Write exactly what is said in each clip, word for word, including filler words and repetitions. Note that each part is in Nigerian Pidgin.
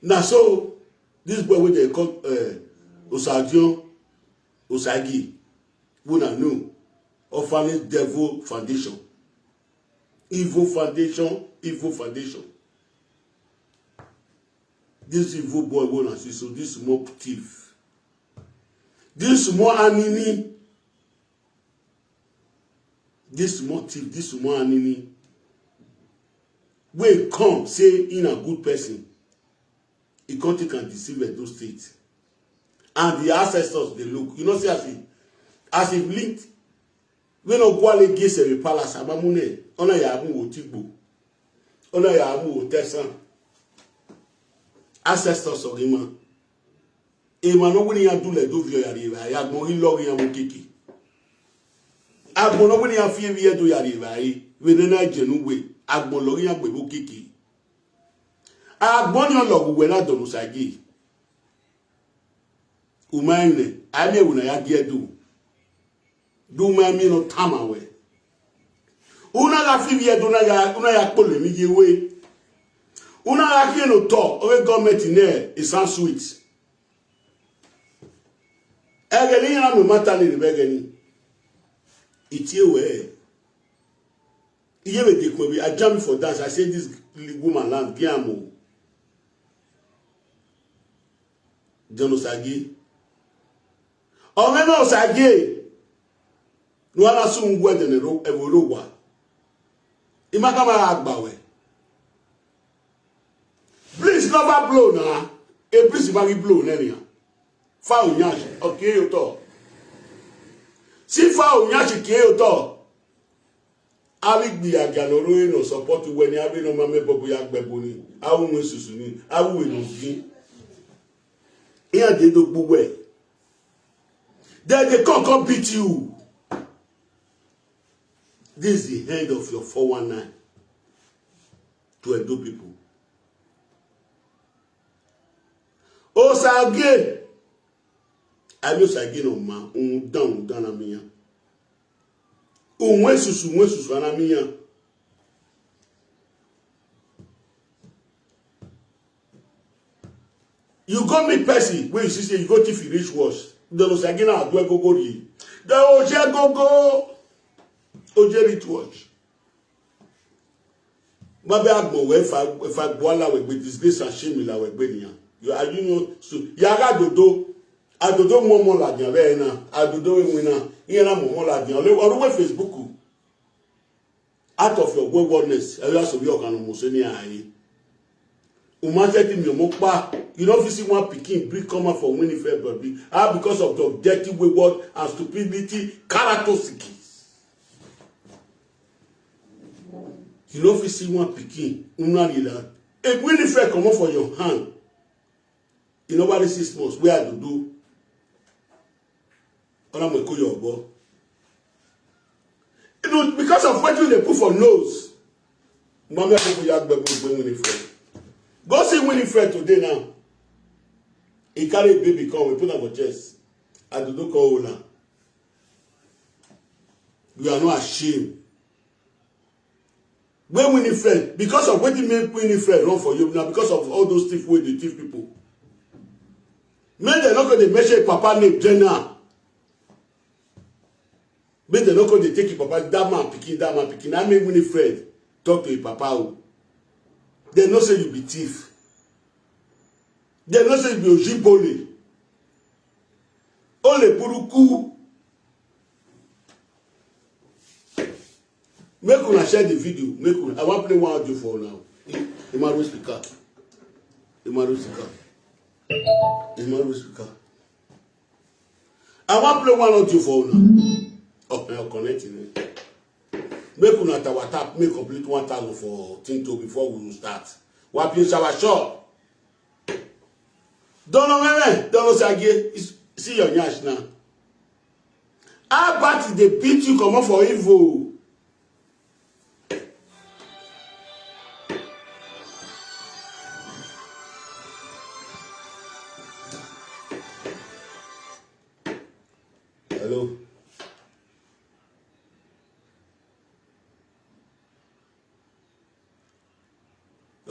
Na so this boy wey dem call uh, Osadion Osagi, wey una know, Orphanage Devil Foundation, evil foundation, evil foundation. This evil boy wey una see so, this small thief, this small anini, this small thief, this small anini, wey come say he na good person, he come take and deceive Edo State. And the ancestors dey look. You know, see as he, as he linked, wey no gwale gi Seven Palace, abamune, ona ya amu wo tigbo, ona ya amu wo tesan. Ancestors of him. Ema no wini ya dule do vio ya riva, ya gbon hi lori ya mo kiki. Agbon no wini ya fi evi edo ya riva, e, we ne na jenu we, agbon lori ya gbe mo kiki. Agbon ni ologu we na donu sagi. Umaine, ami ewu na ya gi edo. Do my me no tama we. Una ga fi evi edo na ya, una ya kpole mi ye we. Una ga ki no to, owe government ne, it sound sweet. Egeni ya no matter ni begeni. Itie we. Iye we dey come, I jam for dance. I say this woman land, gi am o. John Osagi. Omeme Osagi. No ala su ngwe de ne ro, e wo ro wa. Ima kama agba we. Please never blow na. E please ba blow na ni. Fa onyash, okay yo to. Si fa onyash ke yo to. Abi gbi aga no ro no support we ni abi no mame bobo ya gbe bo ni. Awu nwe susu ni. Awu we no gi. Iya de do gbo we. Then they come, come beat you. This is the end of your four one nine to Edo people. Osage. Ami Osage no ma, un down, un down na miya. Un we susu, un we susu na miya. You go meet person wey you see say you go thief, you reach wash. The Osage na do go go ri. The Oje go go. Oje reach wash. Mabe agbon we fa, fa gwala we gbe, disgrace and shame la we gbe niyan. You are, you know, so ya ga dodo. Adodo mo mo la nya we na. Adodo we we na. Iyan na mo mo la nya. Ole oru we Facebook. Out of your waywardness, e ya so bi okan mo se ni aye. Umaseti mi omo pa. You no fit see one pikin bring come out for Winifred body. Ah, because of the dirty, wayward and stupidity characteristics. You no fit see one pikin, una ni la. A Winifred comot for your hand. You know what this six months? Where I do do? Ona mo ko your obo. You know, because of what you dey put for nose. Mama people ya gbe gbe Winifred. Go see Winifred today now. He carry a baby come, we put am for chest. I do do call una. You are not ashamed. When Winifred, because of wetin make Winifred run for you now, because of all those thief wey dey thief people. Make dem no go dey mention papa name general. Make dem no go dey take your papa, that man pikin, that man pikin. I make Winifred talk to your papa o. Dem know say you be thief. Dem know say you be ojibole. Ole buruku. Make una share the video. Make una. I wan play one audio for una. Imaru speaker. Imaru speaker. Imaru speaker. I wan play one audio for una. Oh, I connect it. Make una ta WhatsApp, make complete one thousand for Tinto before we start. Wapi shower shop. Dono meme, dono sage, is- see your nyash now. How bad they beat you comot for evil? Hello.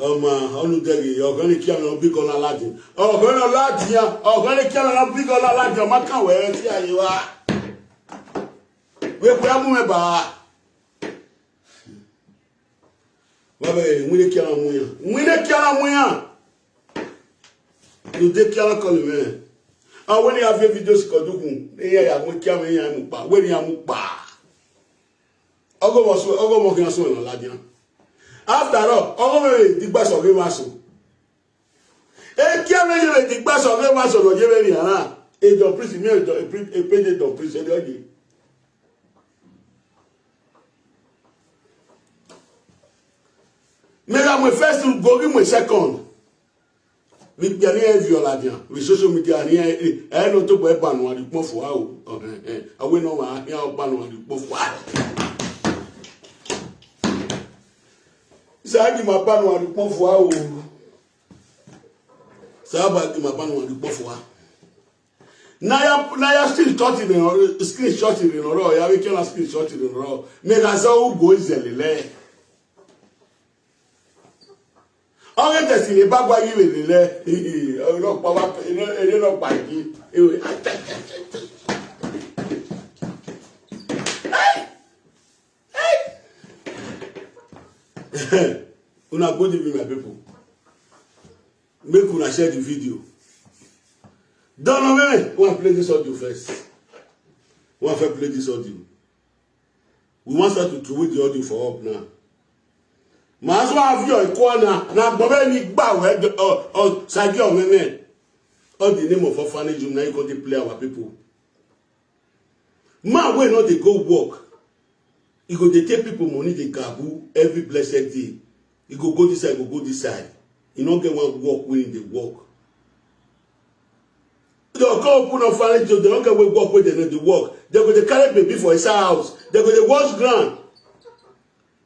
Ọmọ ọlùdẹ́gì ọ̀gán ní kí àwọn bí kọ́lá láti ọ̀gán náà láti yan ọ̀gán ní kí àwọn bí kọ́lá láti ọmọ kan wẹ̀rẹ̀ sí àyè wa. Wípé amúmẹ́bà wọ́n bẹ̀rẹ̀ ìwúlé kí àwọn mú yàn ìwúlé kí àwọn mú yàn. Lùdé kí àwọn kọlù mẹ́rin àwọn wẹ́n ní afẹ́ fídíò sì kọjú kùn ní ẹ̀yà mú kí àwọn èèyàn mú pa wẹ́n ní amú pa. Ọgọ́mọ kí wọ́n sún ọ̀nà ládìá. After all ọgọ́mọ rẹ̀ dìgbà sọ̀rọ̀ wá sùn. Eki ame yele di gba sɔ ame wa sɔ nɔ yele ni ana. Edɔ prisi mi edɔ epri epede dɔ prisi edɔ di. Mega mwe first go gi mwe second. Mi bia ni e viola dia. Mi social media ni e e no to bo e ba no adi pon fo a o. Awe no ma ya o ba no adi pon fo a. Sa di ma ba no adi pon fo a o. Saa ba gi ma ba no adi pon fo a. Na ya na ya screenshot ni no screenshot ni no ro ya we kela screenshot ni no ro. Me ga so u go izele le. Oge tesi ni ba gwa yi we le. Oro pa wa ere ere no pa gi. Ewe. Una good evening, my people. Make una share the video. Don't know me. Go and play this audio first. Go and first play this audio. We want start to throw the audio for up now. Ma so have your corner. Na gbobe ni gba we o o sagi o me me. All the name of orphanage home na you go dey play our people. Man wey no dey go work, e go dey take people money dey gabu every blessed day. E go go this side, go go this side. E no get one work wey e dey work. Dem go come open up finance job, dem no get wey work wey dem no dey work. Dem go dey carry baby for inside house. Dem go dey wash ground.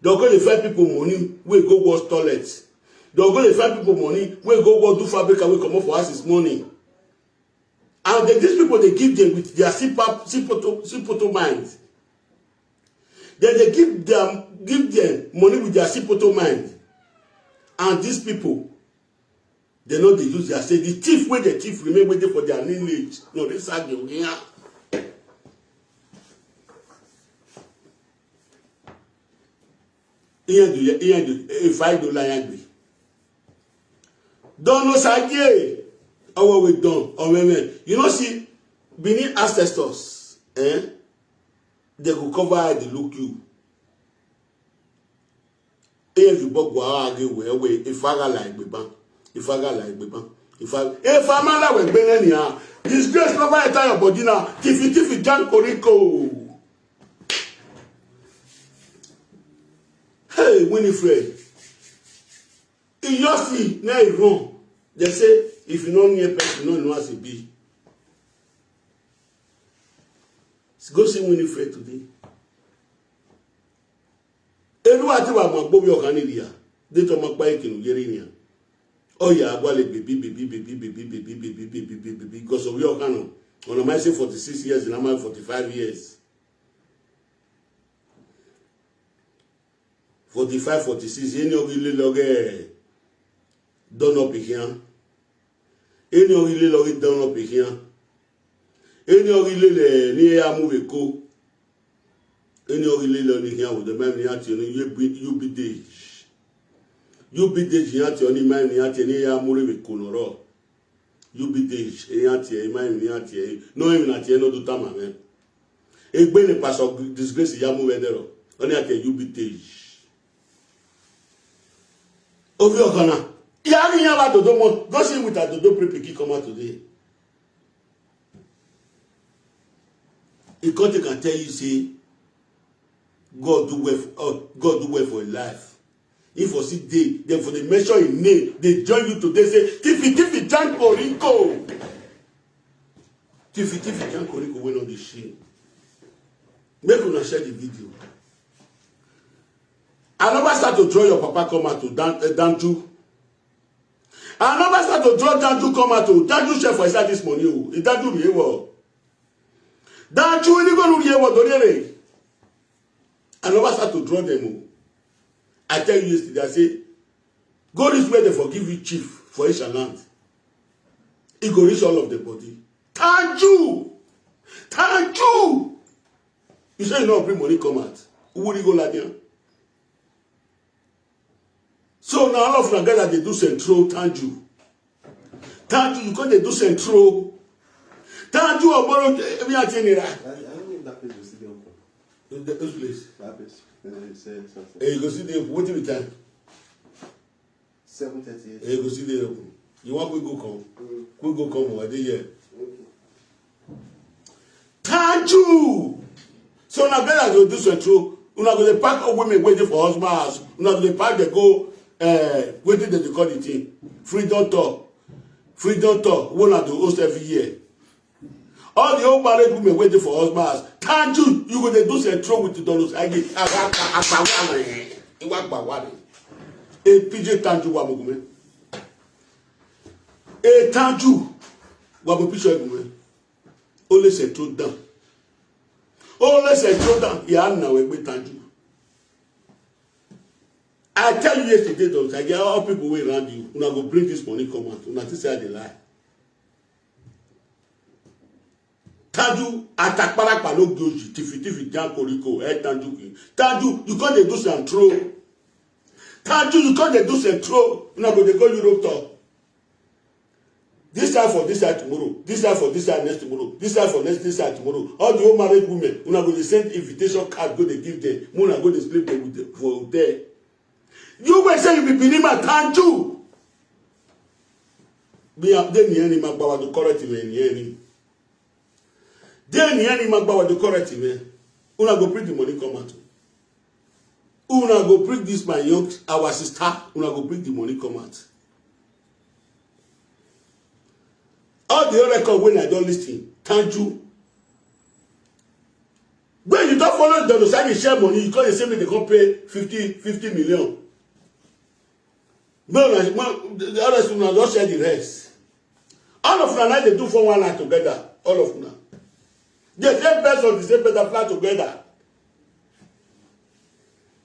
Dem go dey find people money wey go wash toilet. Dem go dey find people money wey go work do fabric and wey comot for house is money. And then these people dey give them with their simple simple simple mind. Then they give them give them money with their simple mind. And these people, they no dey use their say the thief wey dey thief remain wey dey for their lineage. No, they sad dey oge yan. Iyan do iyan do e five dollar yan gbe. Don no sage. Owo we don omeme. You know see Benin ancestors, eh? They go cover eye dey look you. Eyevi gbogbo awa ge we we ifaga la egbe ban. Ifaga la egbe ban. Ifa ifa ma la we gbe ne ni a. Disgrace no fight your body now. Tifi tifi jan koriko. Hey, Winifred. Iyosi na e run. They say if you no near person, you no know as e be. Go see Winifred today. Elu ati wa ma gbobi okan ni dia. De to ma pa ikinu yeri ni. Oh yeah, agwale baby baby baby baby baby baby baby baby baby because of your kind of. On my say forty-six years and I'm forty-five years. Forty-five, forty-six, any of you loge don up here. Any of you loge don up here. Any of you le ni ya move ko. Any of you le ni here with the memory at you you be you be days. You be days ya ti oni memory at you ya move ko no ro. You be days e ya ti e memory at you. No even at you no do tamame. Egbe ni pastor disgrace ya move there. Oni at you be days. Ovi Okana. Yari yan ba dodo mo. Go see with a dodo pre pikin come out today. He come take and tell you say God do well for uh, God do well for your life. If for see day, then for the measure in name, they join you today say tifi tifi jan koriko. Tifi tifi jan koriko wey no dey shame. Make una share the video. I never start to draw your papa come out to Dan uh, Danju. I never start to draw Danju come out to Danju share for inside this money o. If Danju be able, Danju ni go no be able to dey. I never start to draw them o. I tell you yesterday, I say Go reach where they forgive you chief for Isha land. E go reach all of the body. Thank you. Thank you. You say you no bring money come out. Who will go like them? So now all of Nigeria they do central. Thank you. Thank you. You go they do central. Thank you. Ogboro every thing. I, I don't know if that place will still be open. This place. That place. Eh, say something. Hey, you go see the what we time. Seven thirty-eight. Hey, you go see the open. You want we go come? Mm. We go come over there. Okay. Thank you. So now better go do central. Una go dey pack up women waiting for husband house. Una go dey pack dey go uh, wetin dem dey call the thing. Freedom tour. Freedom tour. Wey una dey host every year. All the old married women waiting for husband house. Thank you. You go dey do central with the dollars. I get agbawa. Iwa agbawa. A P J Tanju wa mogume. A Tanju wa mo picture egume. Only central down. Only central down. Ya na we gbe Tanju. I tell you yesterday, don't I get all people wey around you. Una go bring this money come out. Una think say I dey lie. Tanju atakparapa no goji tifi tifi jan koriko eh Tanju ki. Tanju you come dey do some throw. Tanju you come dey do some throw. Una go dey go Europe tour. This side for this side tomorrow. This side for this side next tomorrow. This side for next this side tomorrow. All the old married women, una go dey send invitation card go dey give them. Una go dey sleep there with them for hotel. You wey say you be Benin man, Tanju. Bí a dé nìyẹn ni máa gba wa tó correct rẹ̀ nìyẹn ni. Dé nìyẹn ni máa gba wa tó correct rẹ̀. Una go bring the money come out. Una go bring this my young our sister. Una go bring the money come out. All the record when I don listen, Tanju. When you don't follow the Simon share money, you call the same they come pay fifty, fifty million. No, no, no, the others will not just share the rest. All of them like they do for one night together. All of them. They say best of the same better fly together.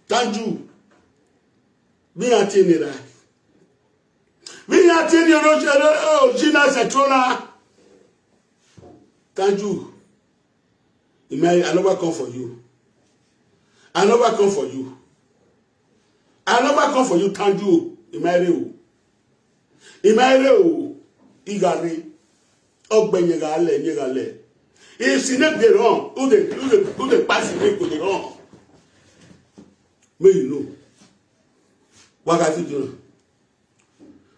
Tanju. Me and Tini, right? Me and Tini, Roger, oh, Gina Setrona. Tanju. Imai, I never come for you. I never come for you. I never come for you, Tanju. Imai re o. Imai re o. Igare. Ogbe nyegale, nyegale. If Sineb dey run, who dey who dey who dey pass Sineb go dey run. Make you know. Waka fit do.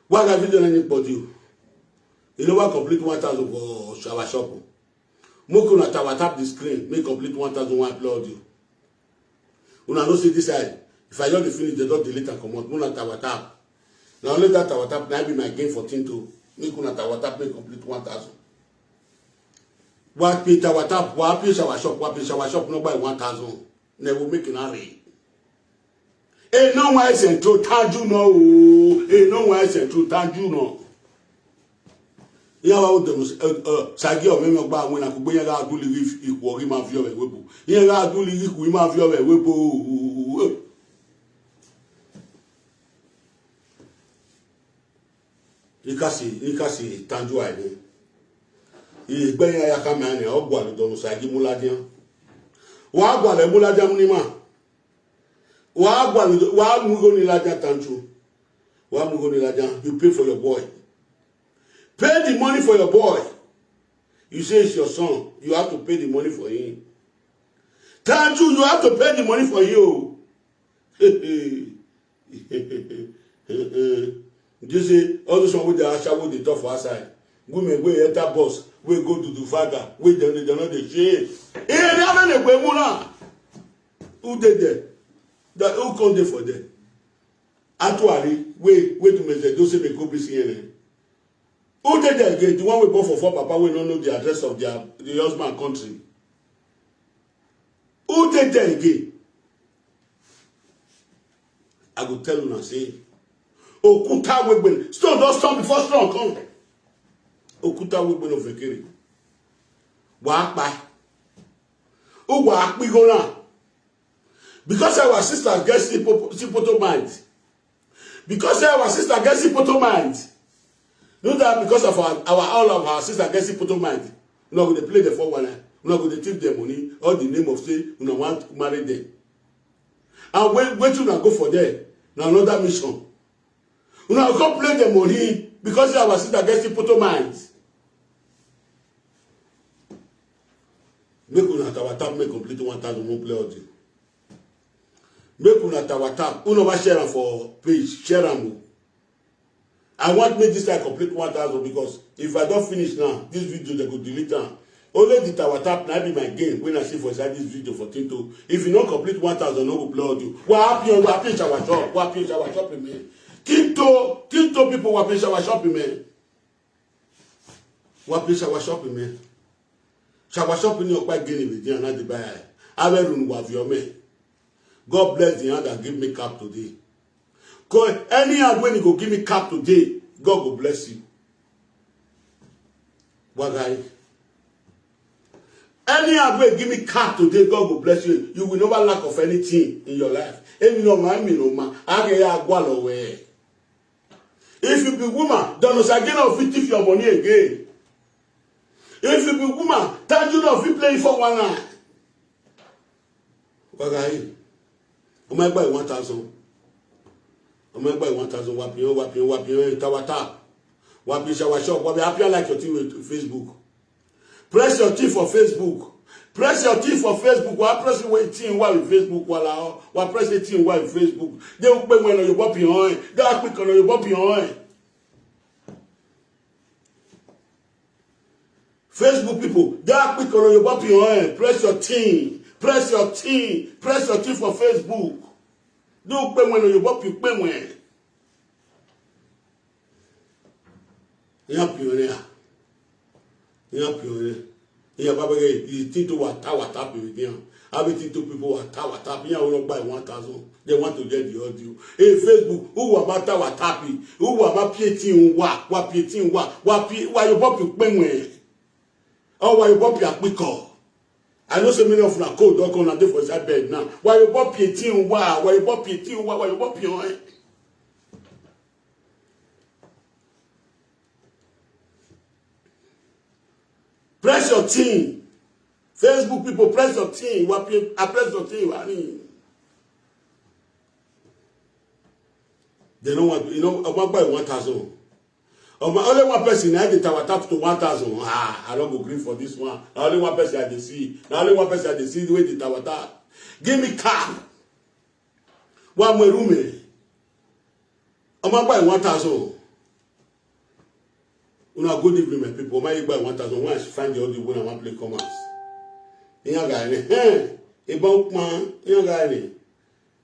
Waka fit do anybody. You never complete one thousand for our shop. Make una tap tap the screen. Make complete one thousand one upload you. Una no see this side. If I just dey finish, they don delete and comot. Una tap tap. Na only that tap tap na be my game for Tinto. Make una tap tap make complete one thousand. Wa pay tap tap, wa pay shower shop, wa pay shower shop no buy one thousand. Na we make una read. E no wa central Tanju no o. E no wa central Tanju no. Ihe awa ụdị sagi ọmịmị ọgba anwe na kugbe ihe ga-agụli gị ikwu ọgị ma vio wee wepụ. Ihe ga-agụli gị ikwu ma vio wee wepụ. Ikasi ikasi Tanju anyị. Igbe ya ya kama ya na ọ gwara dọnụ sagi mụladịa. Wa gwara mụladịa mụnima. Wa gwara wa mụgo ni ladịa Tanju. Wa mụgo ni ladịa. You pay for your boy. Pay the money for your boy. You say it's your son. You have to pay the money for him. Tanju, you have to pay the money for you. You say all those one wey dey ashawo dey talk for outside. Women wey enter bus, wey go do do faga, wey dem dey no dey shame. Eh, they haven't a mula. Who dey there? That who come dey for there? Atuari, wey wey to meze do say dey go be C N N. Who dey there again? The one wey born for four papa wey no know the address of their the husband country. Who dey there again? I go tell una say Okuta Wegbe stone don stone before stone come. Okuta Wegbe no vekere. Wa pa. O wa pi go na. Because our sisters get simple simple mind. Because say our sister get sipoto mind. Know that because of our, our all of our sister get sipoto mind. Una go dey play the four one nine. Una go dey thief their money. All the name of say una want marry them. And when wetin una go for there na another mission. Una go come play the money because say our sister get sipoto mind. Make una tower tap make complete one thousand one play audio. Make una tower tap. Una never share am for page. Share am o. I want make this time complete one thousand because if I don finish now, this video they go delete am. Only the tower tap na be my game when I see for inside this video for Tinto. If you no complete one thousand, no go play audio. Wa happy, wa happy shower shop, wa happy shower shop, man. Tinto, Tinto people, wa happy shower shop, man. Wa happy shower shop, man. Shower shop ni okpa gini be there na the buy. Averun wa vio me. God bless the hand that give me cap today. Go any hand when you go give me cap today, God go bless you. Wagai. Any hand wey give me cap today, God go bless you. You will never lack of anything in your life. Emi no ma, emi no ma. Age ya agwa lo we. If you be woman, don't again fit thief your money again. If you be woman, thank you no fit play for one night. Wagai. Ọmọ ẹgbẹ́ one thousand. Ọmọ ẹgbẹ́ one thousand. Wa pion, wa pion, wa pion. Tower tap. Wa be shower shop. Wa be happy like your thing with Facebook. Press your thing for Facebook. Press your thing for Facebook. Wa press your thing wa with Facebook. Wa la. Wa press your thing wa with Facebook. They will pay when you pop your own. They are quick on your pop your own. Facebook people, they are quick on your pop your own. Press your thing. Press your thing. Press your thing for Facebook. Do pay when you pop you pay when. Yan pioneer. Yan pioneer. Yan baba ge yi Tinto wa ta wa tap with them. Abi Tinto people wa ta wa tap. Yan will not buy one thousand. They want to get the audio. Hey, Facebook, who wa ma ta wa tap? Who wa ma P A T wa? Wa P A T wa? Wa P wa your pop you pay when. Oh, wa your pop you quick call. I know so many of una cold don come and dey for inside bed now. Wa your pop P A T wa? Wa your pop P A T wa? Wa your pop your eh? Press your team. Facebook people, press your team. Wa pe- I press your team. I mean, they don't want, you know, I want buy one thousand. Oh, my, only one person, I did tower tap to one thousand. Ah, I don't go green for this one. Na only one person I dey see. Na only one person I dey see the way the tower tap. Give me cap. Wa mwerume. Ọmọ buy one thousand. Una good evening, my people. Ọmọ buy one thousand. When I find the audio when I want play comments. Iya guy ni. Eh. About man. Iya guy ni.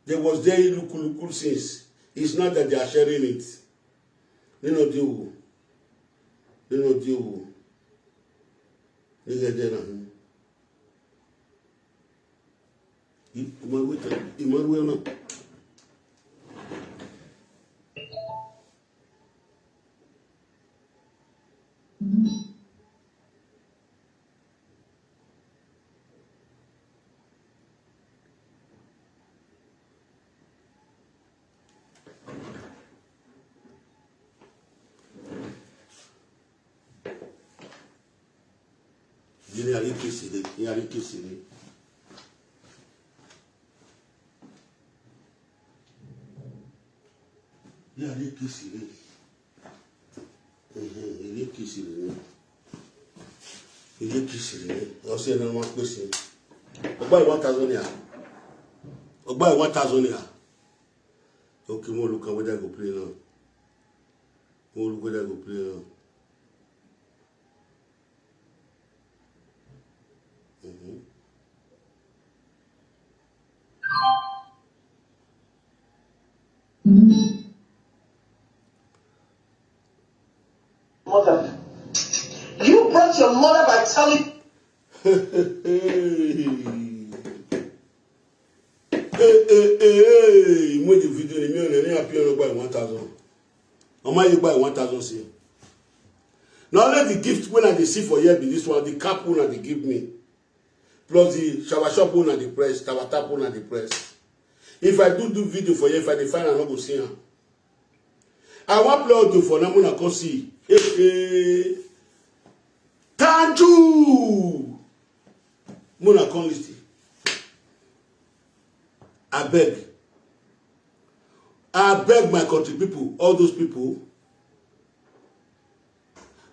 They was there lukuluku since. It's not that they are sharing it. They no deal. They no deal. They get there now. Emmanuel, Emmanuel náà. Yẹn ni àríkèsí ni, ní àríkèsí ni. Ní àríkèsí ni. Ẹhẹn, àríkèsí ni. Àríkèsí ni. Ọsẹ náà wọn pèsè. Ọgbà ìwà tazọ ni à. Ọgbà ìwà tazọ ni à. Okay, mo look at whether I go play now. Mo look whether I go play now. Mm-hmm. Mother. You brought your mother by telling. Hey, hey, hey, hey. When the video, the million, they appear by one thousand. Am I buy one thousand say? Now let the gift when I dey see for here be this one, the cap when I dey give me. Plus the shower shop when I dey press, tower tap when I dey press. If I do do video for you, if I dey find, I no go see am. I wan play audio for now, una come see. Hey, hey. Thank you. Una come listen. I beg. I beg my country people, all those people,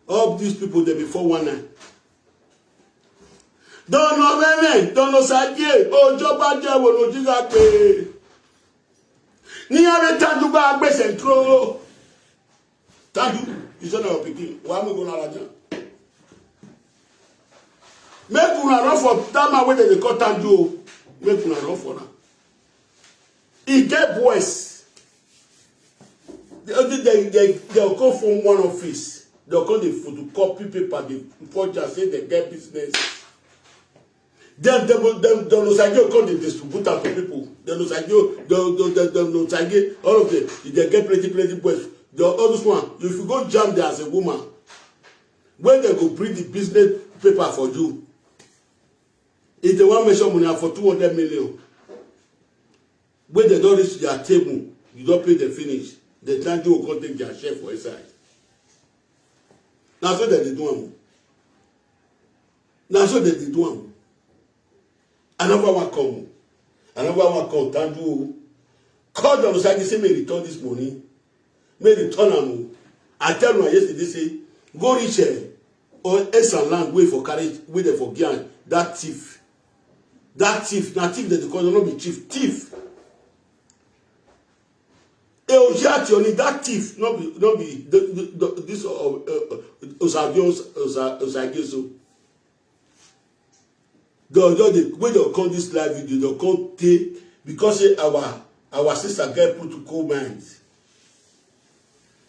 all these people, they be four one nine. Dọ̀nà mẹ́rin, dọ̀nà ṣáájú, òjò bá jẹ́ wò lójú ga pé. Ní ẹ̀rẹ́ tájú bá gbèsè dúró. Thank you. You said our pikin. Why am I gonna run? Make una run for that man wey dem dey call Tanju o. Make una run for am. E get boys. They, they, they, they go from one office. They go dey photocopy paper, dey forge am say they get business. Dem, dem, dem, dem no sage come dey distribute am to people. Dem no sage, dem, dem, dem, dem no sage, all of them. If they get plenty, plenty boys, they, all this one, if you go jam there as a woman, when they go bring the business paper for you, if they wan mention money, na for two hundred million. When they don reach their table, you don pay them finish. The time you go come take their share for inside. Na so dem dey do am o. Na so dem dey do am o. Another one come o. Another one come, Tanju o. Call Don Osage, say make e return this money. Make e return am o. I tell una yesterday say, go reach, eh, or Esan land wey for carry, wey dem for give am, that thief. That thief, na thief dem dey call, no be chief, thief. E Oji Ationi, that thief, no be, no be the, the, the, this, uh, uh, Osage, Osa-, Osage so. They just dey, when they come this live video, they come take, because say our, our sister get protocol mind.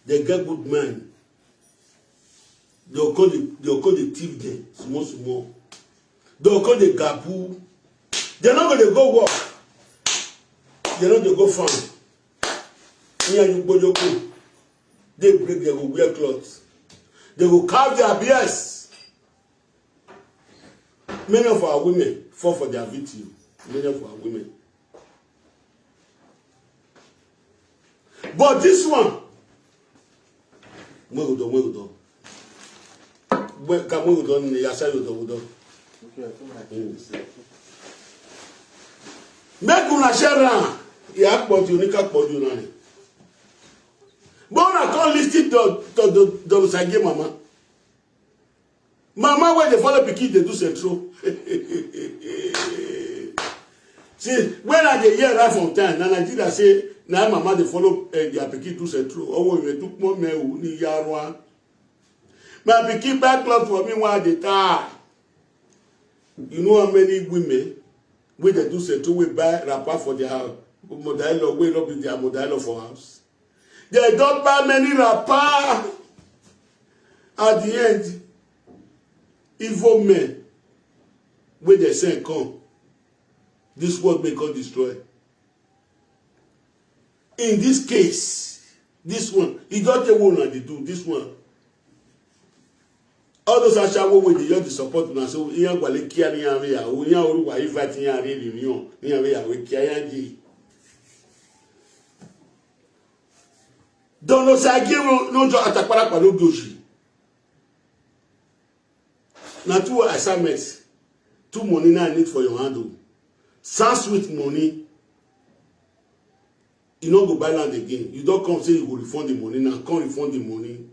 They get good mind. They come dey, they come dey thief them small small. They come dey gabu. They no go dey go work. They no dey go farm. Me and you gbojoko. They break, they go wear clothes. They go carve their beards. Many of our women fall for their victim. Many of our women. But this one, well done, well done. Well, come well done, yes, well done, well done. Make una share am. Yeah, but you need to, but you know. But una come listen to, to, to, to Sage mama. Mama wey dey follow pikin dey do central. See, when I dey hear right from time, na Nigeria say na mama dey follow, eh, their pikin do central. Owo ìwé tó pọ́n mẹ́ o ní Yarwa. My pikin buy cloth for me when I dey tie. You know how many women wey dey do central wey buy wrapper for their mother-in-law wey no be their mother-in-law for house? They don buy many wrapper. At the end, evil men wey dey send come, this world may come destroy. In this case, this one, e don tey wey una dey do this one. All those ashawo wey dey just dey support una, so iya gwale kia ni ya ya, o iya oruwa invite ya ni ni ni o, ni ya ya we kia ya ji. Don Osage no, no just atakparapa no do shi. Na two assignments, two money na I need for your hand o. Sound sweet money. You no go buy land again. You don come say you go refund the money now. Come refund the money.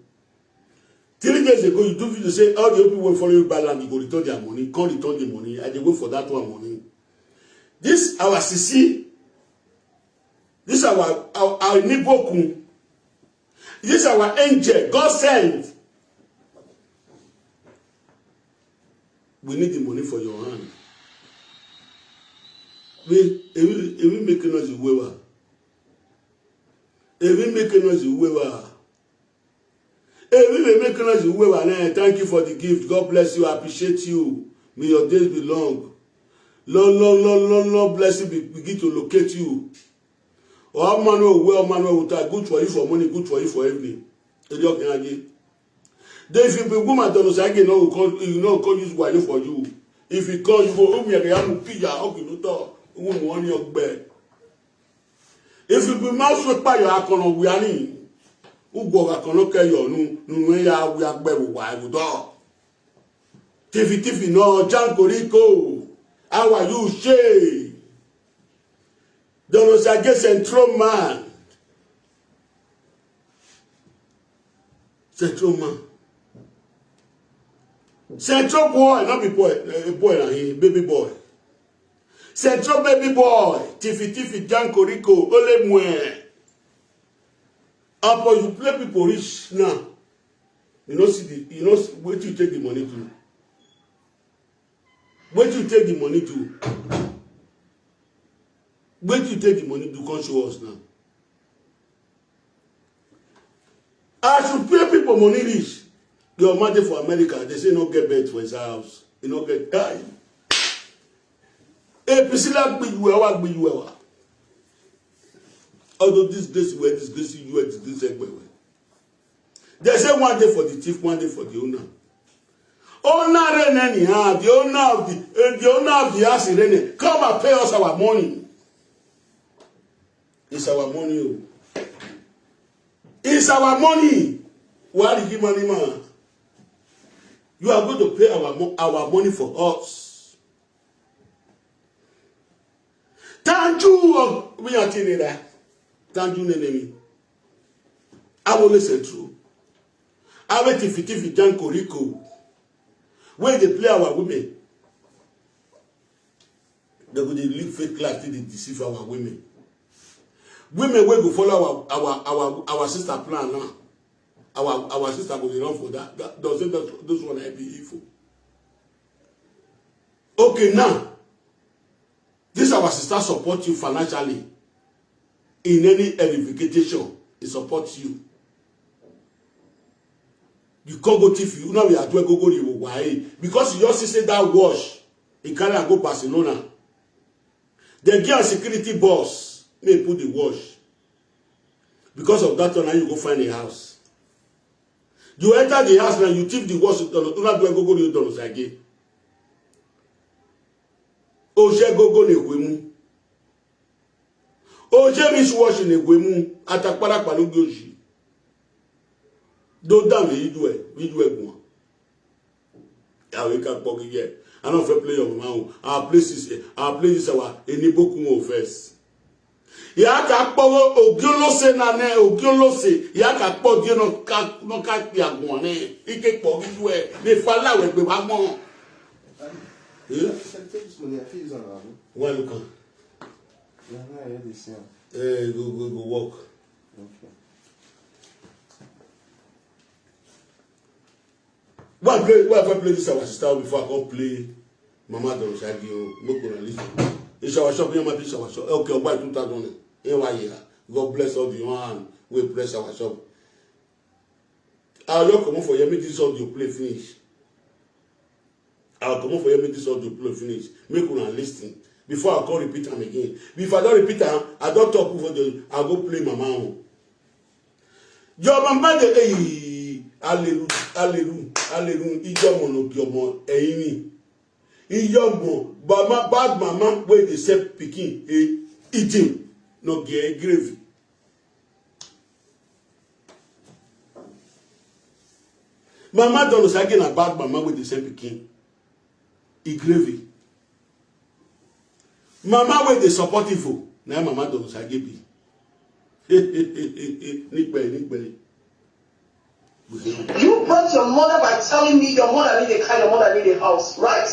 Three days ago, you do video say all the people wey follow you buy land, you go return their money. Come return the money. I dey wait for that one money. This our sisi, this our, our, our Nibokun, this our angel, God sent. We need the money for your hand. We, ebi, ebi make noise wewa. Ebi make noise wewa. Ebi make noise wewa. Thank you for the gift. God bless you. I appreciate you. May your days be long. Long, long, long, long, long blessing be, begin to locate you. Or man wey well, man wey without, good for you for morning, good for you for evening. Eddie Okenage. Then if you be woman, Don Osage, you know, come, you know, come use wayo for you. If you come, you go, oh, me, I am pija, okay, no talk. Who want your bed? If you be mouse with fire, I can we are in. Ugwo ga kono ke yo nu, nu nu ya wi agbe wu wa wu do. Tifi tifi no, Jankoriko. How are you, Shay? Don Osage Central man. Central man. Central boy, not be boy, eh, boy na him, baby boy. Central baby boy, Tifi Tifi, Jankoriko, Ole Mwe. Upon you play people rich now. You know see the, you know see, wait till you take the money to. Wait till you take the money to. Wait till you take the money to come show us now. As you pay people money reach, your mother for America, they say no get bed for his house. You no get time. A Priscilla gbe you ewa, gbe you ewa. Although this grace where this grace you where this grace where. They say one day for the thief, one day for the owner. Owner rent anyhow, the owner of the, eh, the owner of the house in rent, come and pay us our money. It's our money. Oh. It's our money. Why did you money man? You are going to pay our, mo- our money for us. Tanju, oh, we are telling that. Tanju Nenemi. I will listen true. I will tifi tifi Jankoriko. Where they play our women. They go dey live fake life till they deceive our women. Women wey go follow our our our our sister plan now. Our our sister go dey run for that. That does it that those one I be evil. Okay now, this our sister support you financially in any edification. He supports you. You can't go thief you. Now we are doing go go you why because you just say that wash. He carry and go Barcelona. They give a security boss. May put the wash. Because of that one, now you go find a house. You enter the house now, you thief the wash. Una do go go you don again. Oje go go ne wemu. Oje miss wash ne wemu. Atakpara palo goji. Do down the idwe, idwe gwa. Yeah, we can pog here. I don't fair play your mama. Our place is our place is our eniboku first. Ya ka kpọrọ ogiolose na ne ogiolose. Ya ka kpọ die no ka no ka pi agbon ne. Ike kpọ giju e. Ne fala we gbe ba mo. Eh? Take this money, I feel it's on. Why you come? Yeah, no, I hear this, yeah. Eh, go, go, go work. Okay. Why play? Why I play this our sister before I come play Mama Don Shaggy? Oh, no go release. It's our shop. Yeah, my piece our shop. Okay, I'll buy two thousand. Here why here? God bless all the one we bless our shop. I'll just come for here. Make this audio play finish. I'll come for here. Make this audio play finish. Make una listen before I come repeat am again. If I don't repeat am, I don't talk for the. I go play Mama own. Your mama dey hey, hallelujah, hallelujah, hallelujah. Ijomo no giomo eyini. Ijomo, mama, bad mama wey dey sell pikin, eh, eating, no get gravy. Mama don say again na bad mama wey dey sell pikin, e gravy. Mama wey dey support evil, na im Mama don say be. Nigbe, nigbe. You brought your mother by telling me your mother need a car, your mother need a house, right?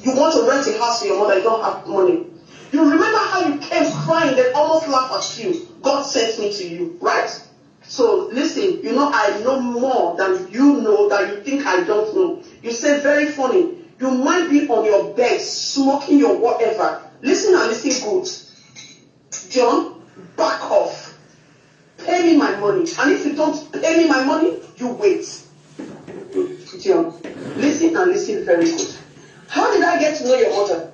You want to rent a house for your mother, you don't have money. You remember how you came crying, they almost laugh at you. God sent me to you, right? So listen, you know I know more than you know that you think I don't know. You say very funny. You might be on your bed smoking your whatever. Listen and listen good. John, back off. Pay me my money. And if you don't pay me my money, you wait. John, listen and listen very good. How did I get to know your mother?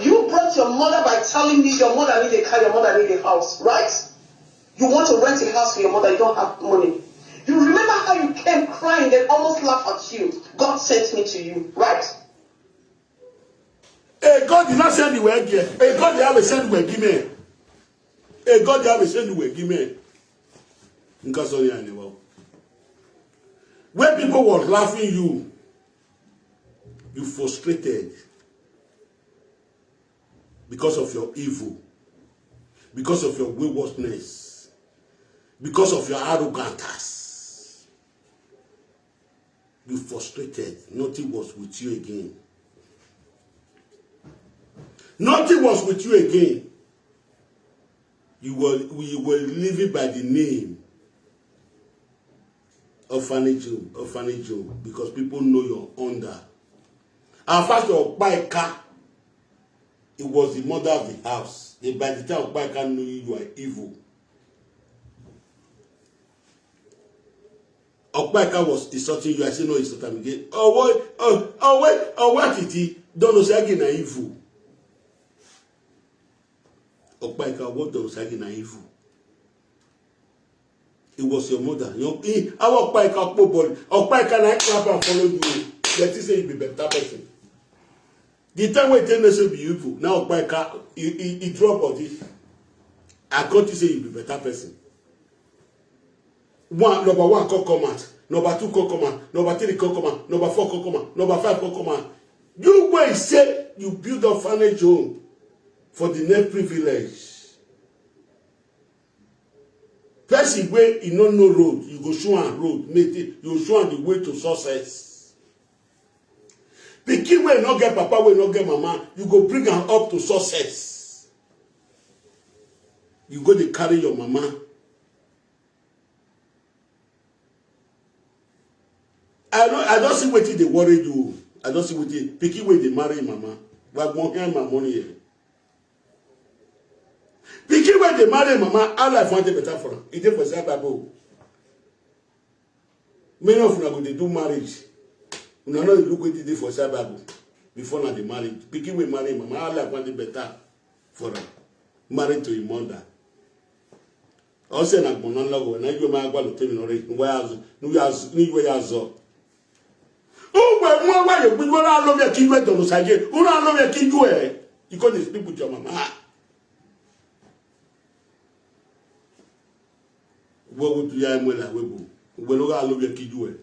You brought your mother by telling me your mother need a car, your mother need a house, right? You want to rent a house for your mother, you don't have money. You remember how you came crying, they almost laugh at you. God sent me to you, right? Hey, God did not send you again. Hey, God did have a send you again. Hey, God did have a send you again. Nka Sonia Newa. When people were laughing you, you frustrated because of your evil, because of your waywardness, because of your arrogance. You frustrated. Nothing was with you again. Nothing was with you again. You were, you were living by the name orphanage home, orphanage home, because people know you're under. And first of all, Paika, it was the mother of the house. Then by the time Paika knew you, you are evil. Okpaika was insulting you. I say no insult am again. Owo, oh, owo, owo atiti. Don Osagi na evil. Okpaika, what Don Osagi na evil. It was your mother. Your, he, our Okpaika Okpobori. Okpaika na clap and follow you. They think say you be better person. The time wey tell me say be evil, now Okpaika, he, he, he drop body. I come to say you be better person. One, number one come come out, number two come come out, number three come come out, number four come come out, number five come come out. You wey say you build orphanage home for the next privilege. Person wey e no know road, you go show am road, make the, you show am the way to success. Pikin wey no get papa, wey no get mama, you go bring am up to success. You go dey carry your mama. I no, I don see wetin dey worry you. I don see wetin pikin wey dey marry mama. Wa gbon hear my money here. Pikin wey dey marry mama, how life wan dey better for am? E dey for inside Bible. Many of una go dey do marriage. Una no dey look wetin dey for inside Bible before una dey marry. Pikin wey marry mama, how life wan dey better for am? Married to a mother. Ọ sị na gbọnọ nlọgọ na igwe ma agwa lute mi nọrị ngwa ya azụ, n'igwe ya azụ, n'igwe ya azụ. Ugwe mwa wa ye gbigboro alove ki igwe dọrọ saje, unu alove ki igwe. You go dey sleep with your mama. Ugwe wutu ya emwe na webu. Ugwe no ga alove ki igwe.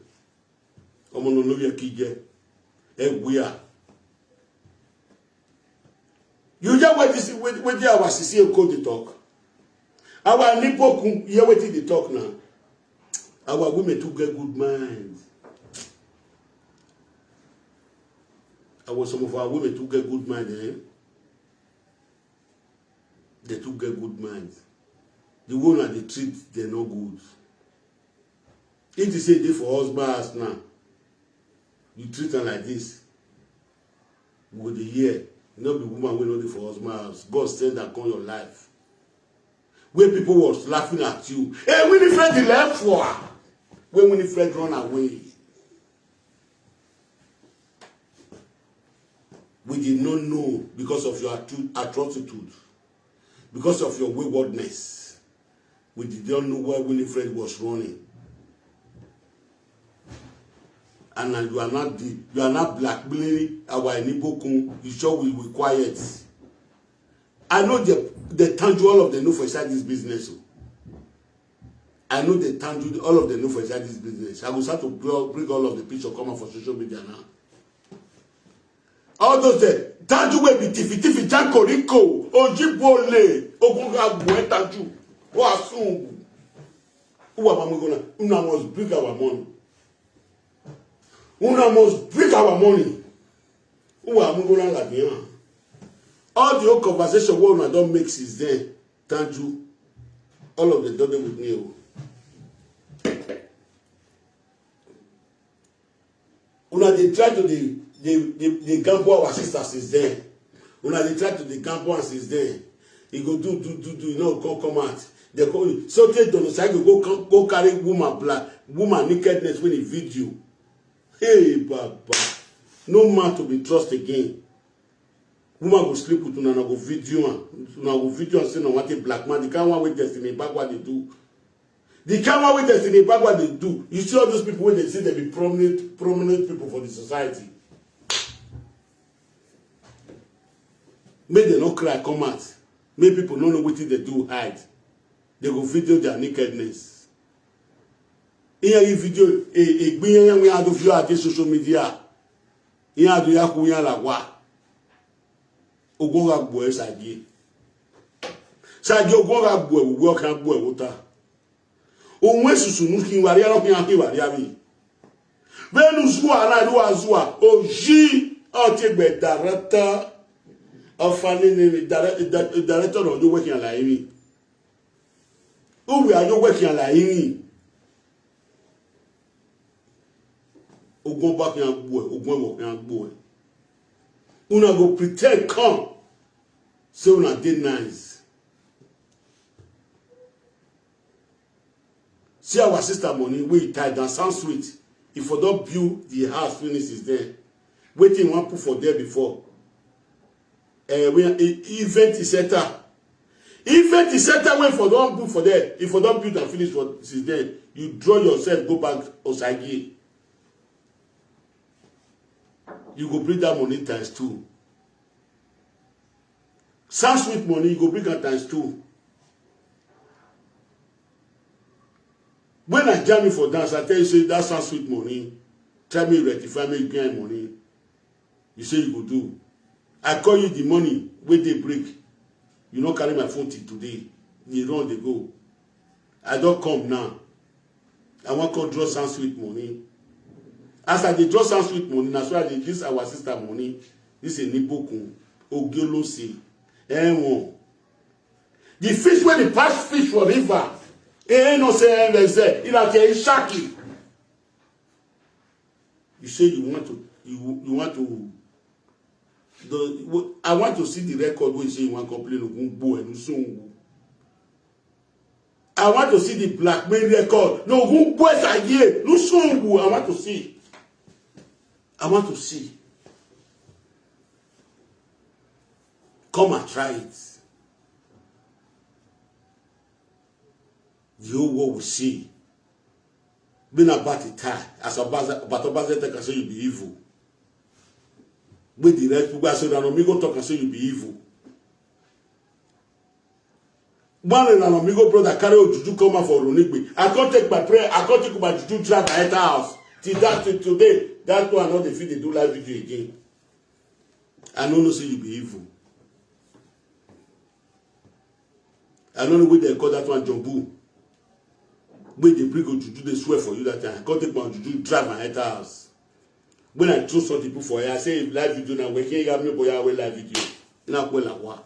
Ọmọ no love ki igwe. Egwia. You hear what this, what, what our C C A code dey talk? Our Nipokun, hear wetin dey talk now. Our women too get good mind. Our, some of our women too get good mind, eh? They too get good mind. The way una dey treat, they no good. If you say dey for husband house now, you treat am like this, we go dey hear. No be woman wey no dey for husband house. God send am come your life. Where people was laughing at you. Hey, Winifred, the left for her. When Winifred run away. We did not know because of your attru-, atrocitude, because of your waywardness. We did not know where Winifred was running. And now you are not the, you are not blackmailing our Enibokun. You sure we will quiet. I know the, the tangible, all of them know for inside this business. Oh. I know the tangible, all of them know for inside this business. I will start to bring, bring all of the picture come out for social media now. All those the tangible wey be tifi tifi, jankoriko, ojibole, ogunga gwe tangible. Who are soon? Who are mamugona? Una must bring our money. Una must bring our money. Who are mamugona like me? All the whole conversation wey una don make since then, tangible. All of them don dey with me. Oh. Una dey try to dey, dey, dey, dey gamble our sisters since then. Una dey try to dey gamble am since then. E go do, do, do, do, e no come, come out. They go, so tey Don Osagi go come, go carry woman black, woman nakedness wey e video. Hey, Baba. No man to be trust again. Woman go sleep with una, una go video am. Una go video am say na one thing black man, the kind one wey Destiny Ibagwa dey do. The kind one wey Destiny Ibagwa dey do. You see all those people wey dey say they be prominent, prominent people for the society. Make dem no cry come out. Make people no know wetin dem do hide. They go video their nakedness. Ihe yi video, e, e, gbi ihe ya nwe adu view adi social media. Ihe adu ya ku ya la wa. Ogun ga gbo e Sagie. Sagie ogun ga gbo e, ogun kan gbo e wota. Onwe susu nu ki wari alo ki an ki wari abi. Benu zuwa na duwa zuwa. Oji o ti gbe director. Ofani ni dire-, dire-, director no yo we ki an la imi. Uwe a yo we ki an la imi. Ogun ba ki an gbo e, ogun ewo ki an gbo e. Una go pretend come. Say una dey nice. See our sister money wey e tie down sound sweet. If for don build the house finish is there. Wetin you wan put for there before? Eh, we e-, event center. Event center wey for don put for there. If for don build and finish for since then, you draw yourself go back Osagie. You go bring that money times two. Sound sweet money, you go bring am times two. When I jam you for dance, I tell you say that sound sweet money. Tell me rectify me gain money. You say you go do. I call you the money wey dey break. You no carry my phone till today. You run dey go. I don come now. I wan come draw sound sweet money. As I dey draw sound sweet money, na so I dey use our sister money. This is Nibokun, Ogiolose, Ewon. The fish wey dey pass fish for river, e no say e dey say, e na ke shaki. You say you want to, you, you want to, the, I want to see the record wey you say you wan complain ogun gbo enu sungu. I want to see the blackmail record. No, who boys are here? No, so I want to see. I want to see. Come and try it. The whole world will see. Been about the time. As a bad, but a bad take say you be evil. With the rest, people say, "No, me go talk and say you be evil." One in an amigo brother carry ojuju come out for Ronigbe. I can't take my prayer. I can't take my juju drive my enter house. Till that, till today, that one not the fit dey do live video again. I no know say you be evil. I no know wey dem call that one Jumbo. Wey dey bring ojuju dey swear for you that time. I can't take my juju drive my enter house. When I throw something put for here, I say if live video na we can't have me boy away live video. Na kwela wa.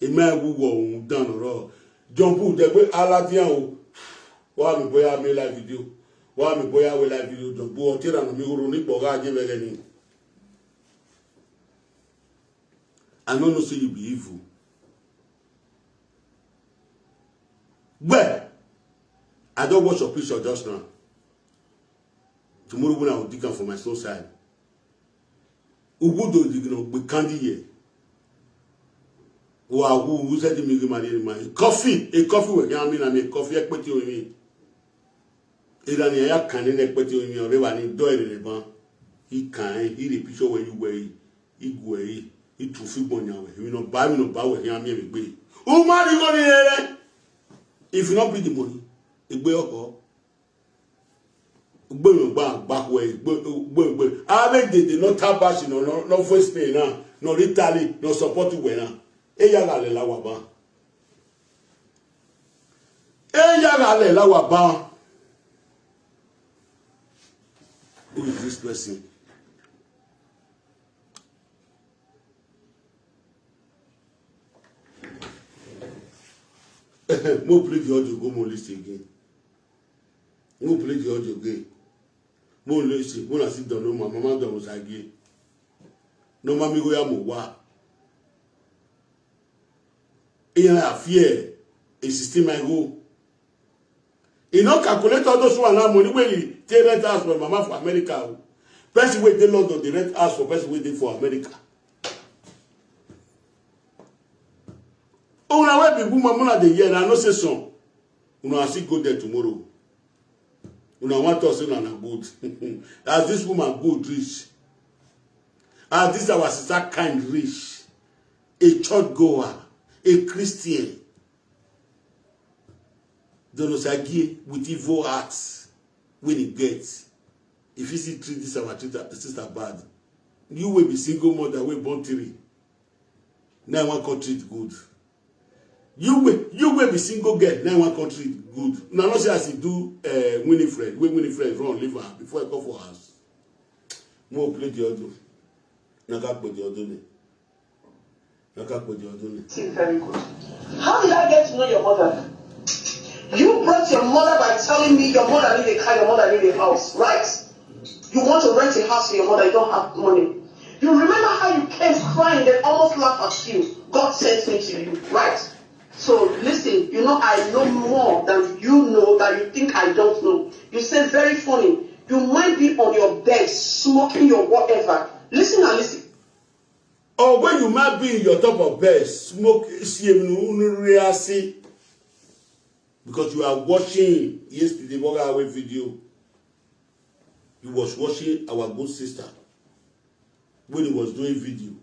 Ime wu wo un dan ro. Jumbo dey gbe aladian o. Wa mi boy away live video. Wa mi boy away live video. Jumbo o tira no mi ro ni gboga je bele ni. I no know say you be evil. Well, I don watch your picture just now. Tomorrow when I will dig am for my soul side. Ugudo digno gbe kandi ye. Wa wu wu se di mi gi mari ma. Coffee, a coffee we kan mi na mi coffee e peti o mi. Ira ni ya kan ni e peti o mi o re wa ni do ere re ban. I kan e, i re picture we you we. Igwe, itufi gbonya we. We no buy, we no buy we here me gbe. O ma ri go ni ere. If you no bring the money, egbe oko. Gbe no gba gba we, gbe gbe gbe. Ave dey dey no tabashi no no no voice pay na, no Italy, no support we na. E ya la le la wa ba. E ya la le la wa ba. Who is this person? Mo play the audio, go mo listen again. Mo play the audio again. Mo listen, mo na sit down, no, my mama don was again. No, mami go ya mo wa. Iyan afie, e system I go. E no calculate all those one now money wey e take rent house for mama for America o. Person wey dey London dey rent house for person wey dey for America. Una wey be woman, una dey hear, I know say some. Una still go there tomorrow. Una wan talk say una na good. As this woman good reach, as this our sister kind reach, a church goer, a Christian, Donosagie with evil hearts. wey dey get, if you see treat this our treat sister bad, you wey be single mother wey born three, na one come treat good. You wey you wey be single girl, na one come treat good. Una no see as e do uh, Winifred, wey Winifred run leave her before I come for house. Mo play the audio. Na ka play the audio ne. Na ka play the audio ne. See, very good. How did I get to know your mother? You brought your mother by telling me your mother need a car, your mother need a house, right? You want to rent a house for your mother, you don't have money. You remember how you came crying, they almost laughed at you. God sent me to you, right? So listen, you know I know more than you know that you think I don't know. You say very funny. You might be on your bed smoking your whatever. Listen and listen. Or when you might be in your top of bed, smoke, see, because you are watching yesterday, Boga Away video. You was watching our good sister when he was doing video.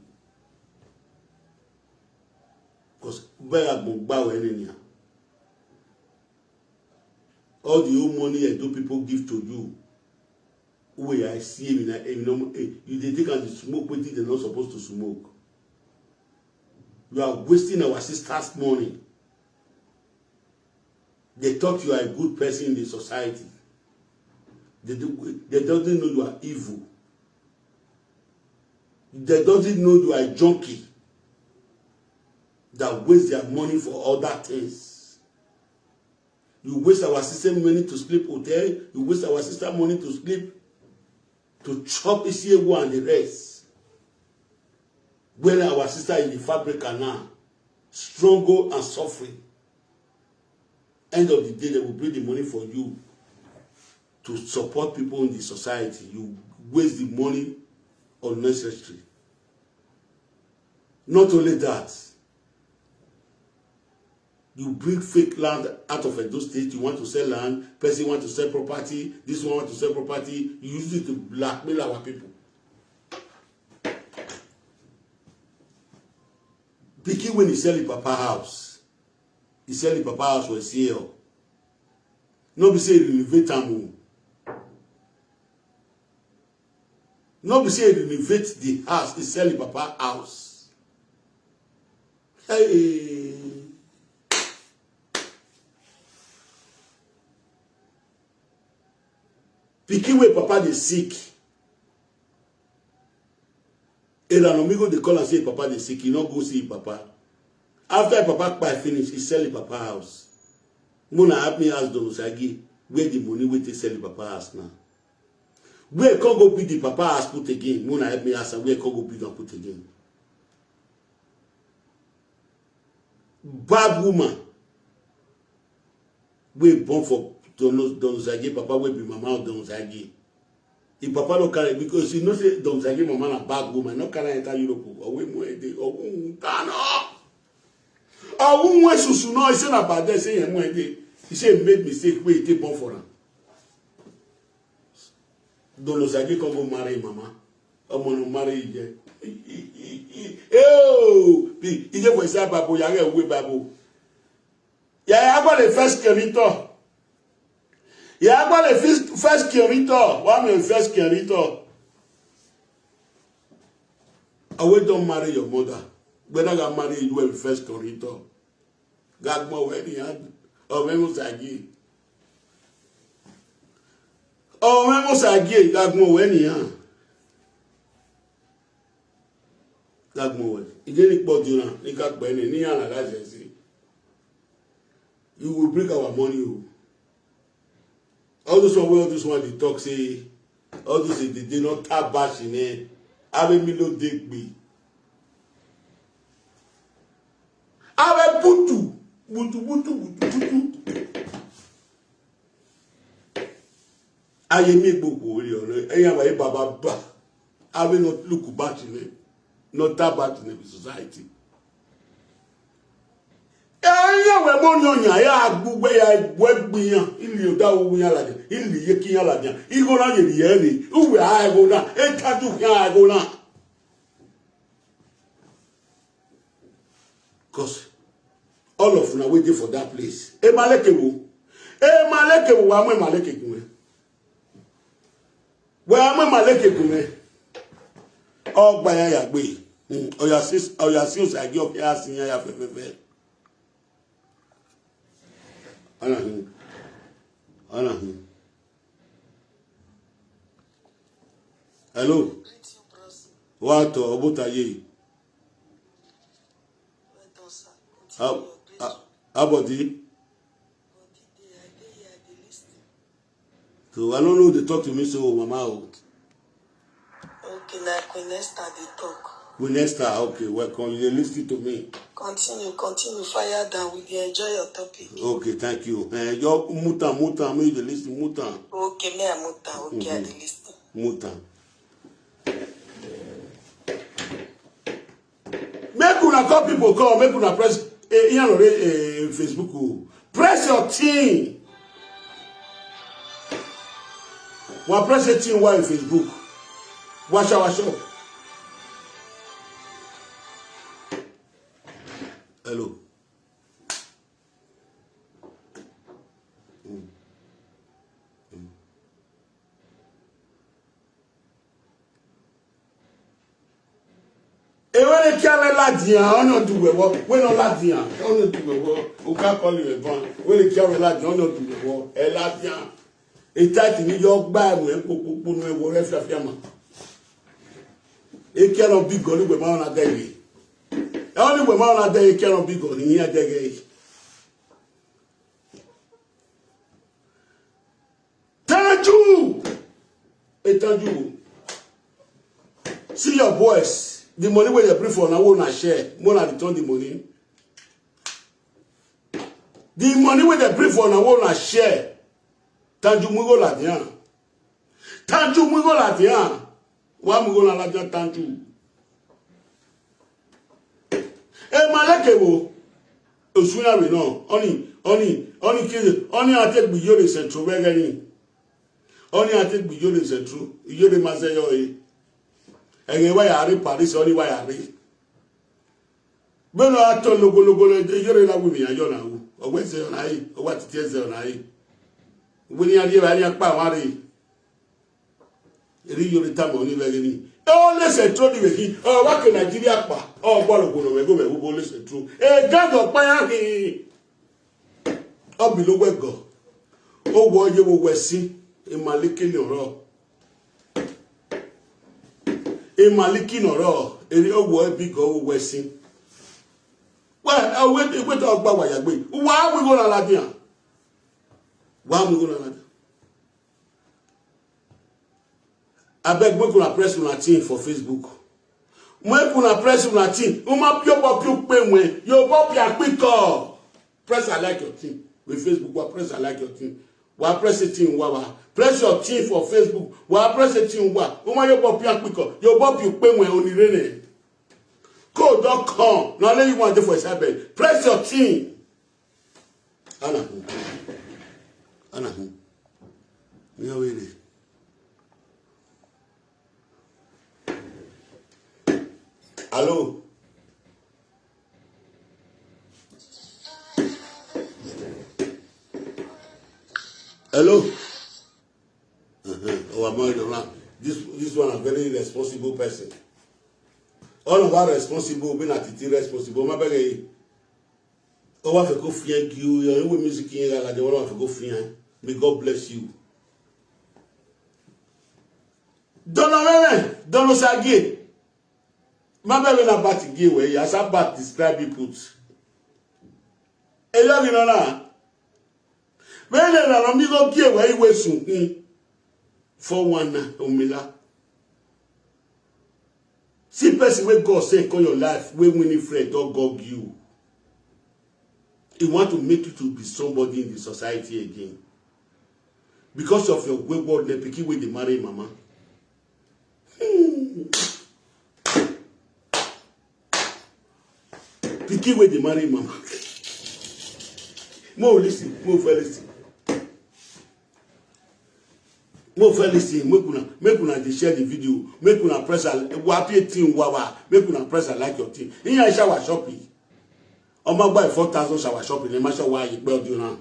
Because all the old money I do people give to you. Who I see him in a, you know, eh, you dey take and smoke wetin dem not supposed to smoke. You are wasting our sisters' money. They thought you are a good person in the society. They, do, they doesn't know you are evil. They doesn't know you are a junkie that waste their money for other things. You waste our sister money to sleep hotel. You waste our sister money to sleep, to chop Isiewu and the rest. When our sister is the fabric now, struggle and suffering. End of the day, they will bring the money for you to support people in the society. You waste the money unnecessary. Not only that, you bring fake land out of Edo State, you want to sell land, person want to sell property, this one want to sell property, you use it to blackmail our people. Pikin when he sell him papa house, he sell him papa house for sale. No be say he renovate am o. No be say he renovate the house, he sell him papa house. Hey. Pikin wey papa dey sick. Ela no mi go dey call am say papa dey sick, he no go see him papa. After him papa kpai finish, he sell him papa house. Mona help me ask Don Sagi where the money wey take sell him papa house now. Where come go build the papa house put again? Mona help me ask am where come go build am put again. Bad woman wey born for Don Zagi papa wey be mama of Don Zagi. If papa no carry, because you know say Don Zagi mama na bad woman, no carry enter Europe. Owe mu ede, owe mu tano. Owe mu susu no, he say na bad, he say he mu ede. He say he made mistake wey he take born for am. Don Zagi come go marry mama. Ọmọ no marry again. Eyo, he dey for inside Bible, yare we Bible. Yare agba the first Korinto. Yare agba the first, first Korinto. Why me first Korinto? I will don't marry your mother. When I got married, you were first Korinto. Gagmo weni ya. Omemo sagi. Omemo sagi gagmo weni ya. Gagmo weni. Ije ni pọ̀ jù na ni ka pe ni ni ya na ka se si. You will bring our money o. All those one wey all those one dey talk say all those dey dey not tap bash in eh. Abe mi lo dey gbe. Abe butu butu butu butu butu. Aye mi gbogbo ori ọ̀rọ̀ ẹ̀yin àwáyé bàbá bá. Abe not look back in eh. Not tap back in the society. Eya we mo no nya ya gbugbe ya gbe gbiyan ili oda ogun ya laja ili ye kiyan laja igo na ye ye ni uwe a ego na e taju ya ego na. Cause all of una wey dey for that place e maleke wo e maleke wo wa mo e maleke gun e. Where am I, Maleke Gume? Oh, by ya gbe. Hmm. Oya sis, oya sis, I give up here, sin ya fefefe. Ana hin. Ana hin. Hello. What, uh, Obotaye? How, how, how body? So I don't know they talk to me so, mama. Oh. Okay, na Queen Esther dey talk. Queen Esther, okay, welcome. You dey listen to me. Continue, continue, fire down. We dey enjoy your topic. Okay, thank you. Eh, your muta, muta, me you dey listen, muta. Okay, me I muta. Okay, I dey listen. Muta. Make una call people, call, make una press, eh, here on, eh, Facebook o. Press your team. Wa press your team while Facebook. Washa, washa. Hello. Mm. Mm. Ewere kia we ladian, ono duwe wo. We no ladian, ono duwe wo. Uka call you a van. Were kia we ladian, ono duwe wo. E ladian. E tight ni yo gba mu e popopo no e wo re fiafia ma. E kia no big gun ni we ma ona de yi. E oni we ma ona de yi kia no big gun ni ya de ge. Thank you. Hey, thank you. See your boys. The money wey dem bring for una, wey una share, make una return the money. The money wey dem bring for una, wey una share. Thank you, Mugo Ladian. Thank you, Mugo Ladian. Wa Mugo Ladian, thank you. E maleke wo. Osunya we no. Oni, oni, oni kid, oni ate gbi yo de central we gani. Oni ate gbi yo de central. Yo de maze yo e. Ege wa ya re Paris, oni wa ya re. Beno ato logo logo le, yo re la wi mi ayo na wu. Owe ze yo na yi, owa titi ze yo na yi. Wi ni ari e, ari apa wa re. Eri yo re ta mo ni le ni. E o le central ni we ki. O wa ke Nigeria pa. O gbo logo no we go we wo le central. E ga go pa ya ki. Obi lo we go. O wo ye wo we si. E maliki ni oro. E maliki ni oro. Eri o wo e bi go wo we si. Wa, e we, e we to gba wa ya gbe. Wa we go na Ladian. Wa we go na Ladian. Abeg, make una press una thing for Facebook. Make una press una thing. Uma pio bo pio pe mwe. Yo bo pia quick call. Press I like your thing. With Facebook, wa press I like your thing. Wa press a thing, wa, wa. Press your thing for Facebook. Wa press a thing, wa. Uma yo bo pia quick call. Yo bo pio pe mwe onirene. Code don come. Now let you want to for cyber. Press your thing. Ana hu. Ana hu. Mi awere. Hello. Hello. Uh-huh. Oh, I'm on the line. This, this one a very responsible person. All of our responsible, being a titi responsible. My beg you. Oh, I go find you. You know, music in Ghana, they want to go find. May God bless you. Dono meme, dono sagi. My beg you na bat give away. As a bat describe you put. E yo gi no na. When they are on me go give away, we soon. Hmm. For one na, Omila. See person wey God send come your life, wey winning friend don gog you. He want to make you to be somebody in the society again. Because of your waywardness, pikin wey dey marry mama. Hmm. Pikin wey dey marry mama. Mo listen, mo fẹ́ listen. Mo fẹ́ listen, make una, make una dey share the video, make una press a, wa pay team wa wa, make una press a like your team. Iya shower shopping. Omo buy four thousand shower shopping, e ma show wa yi pe audio now.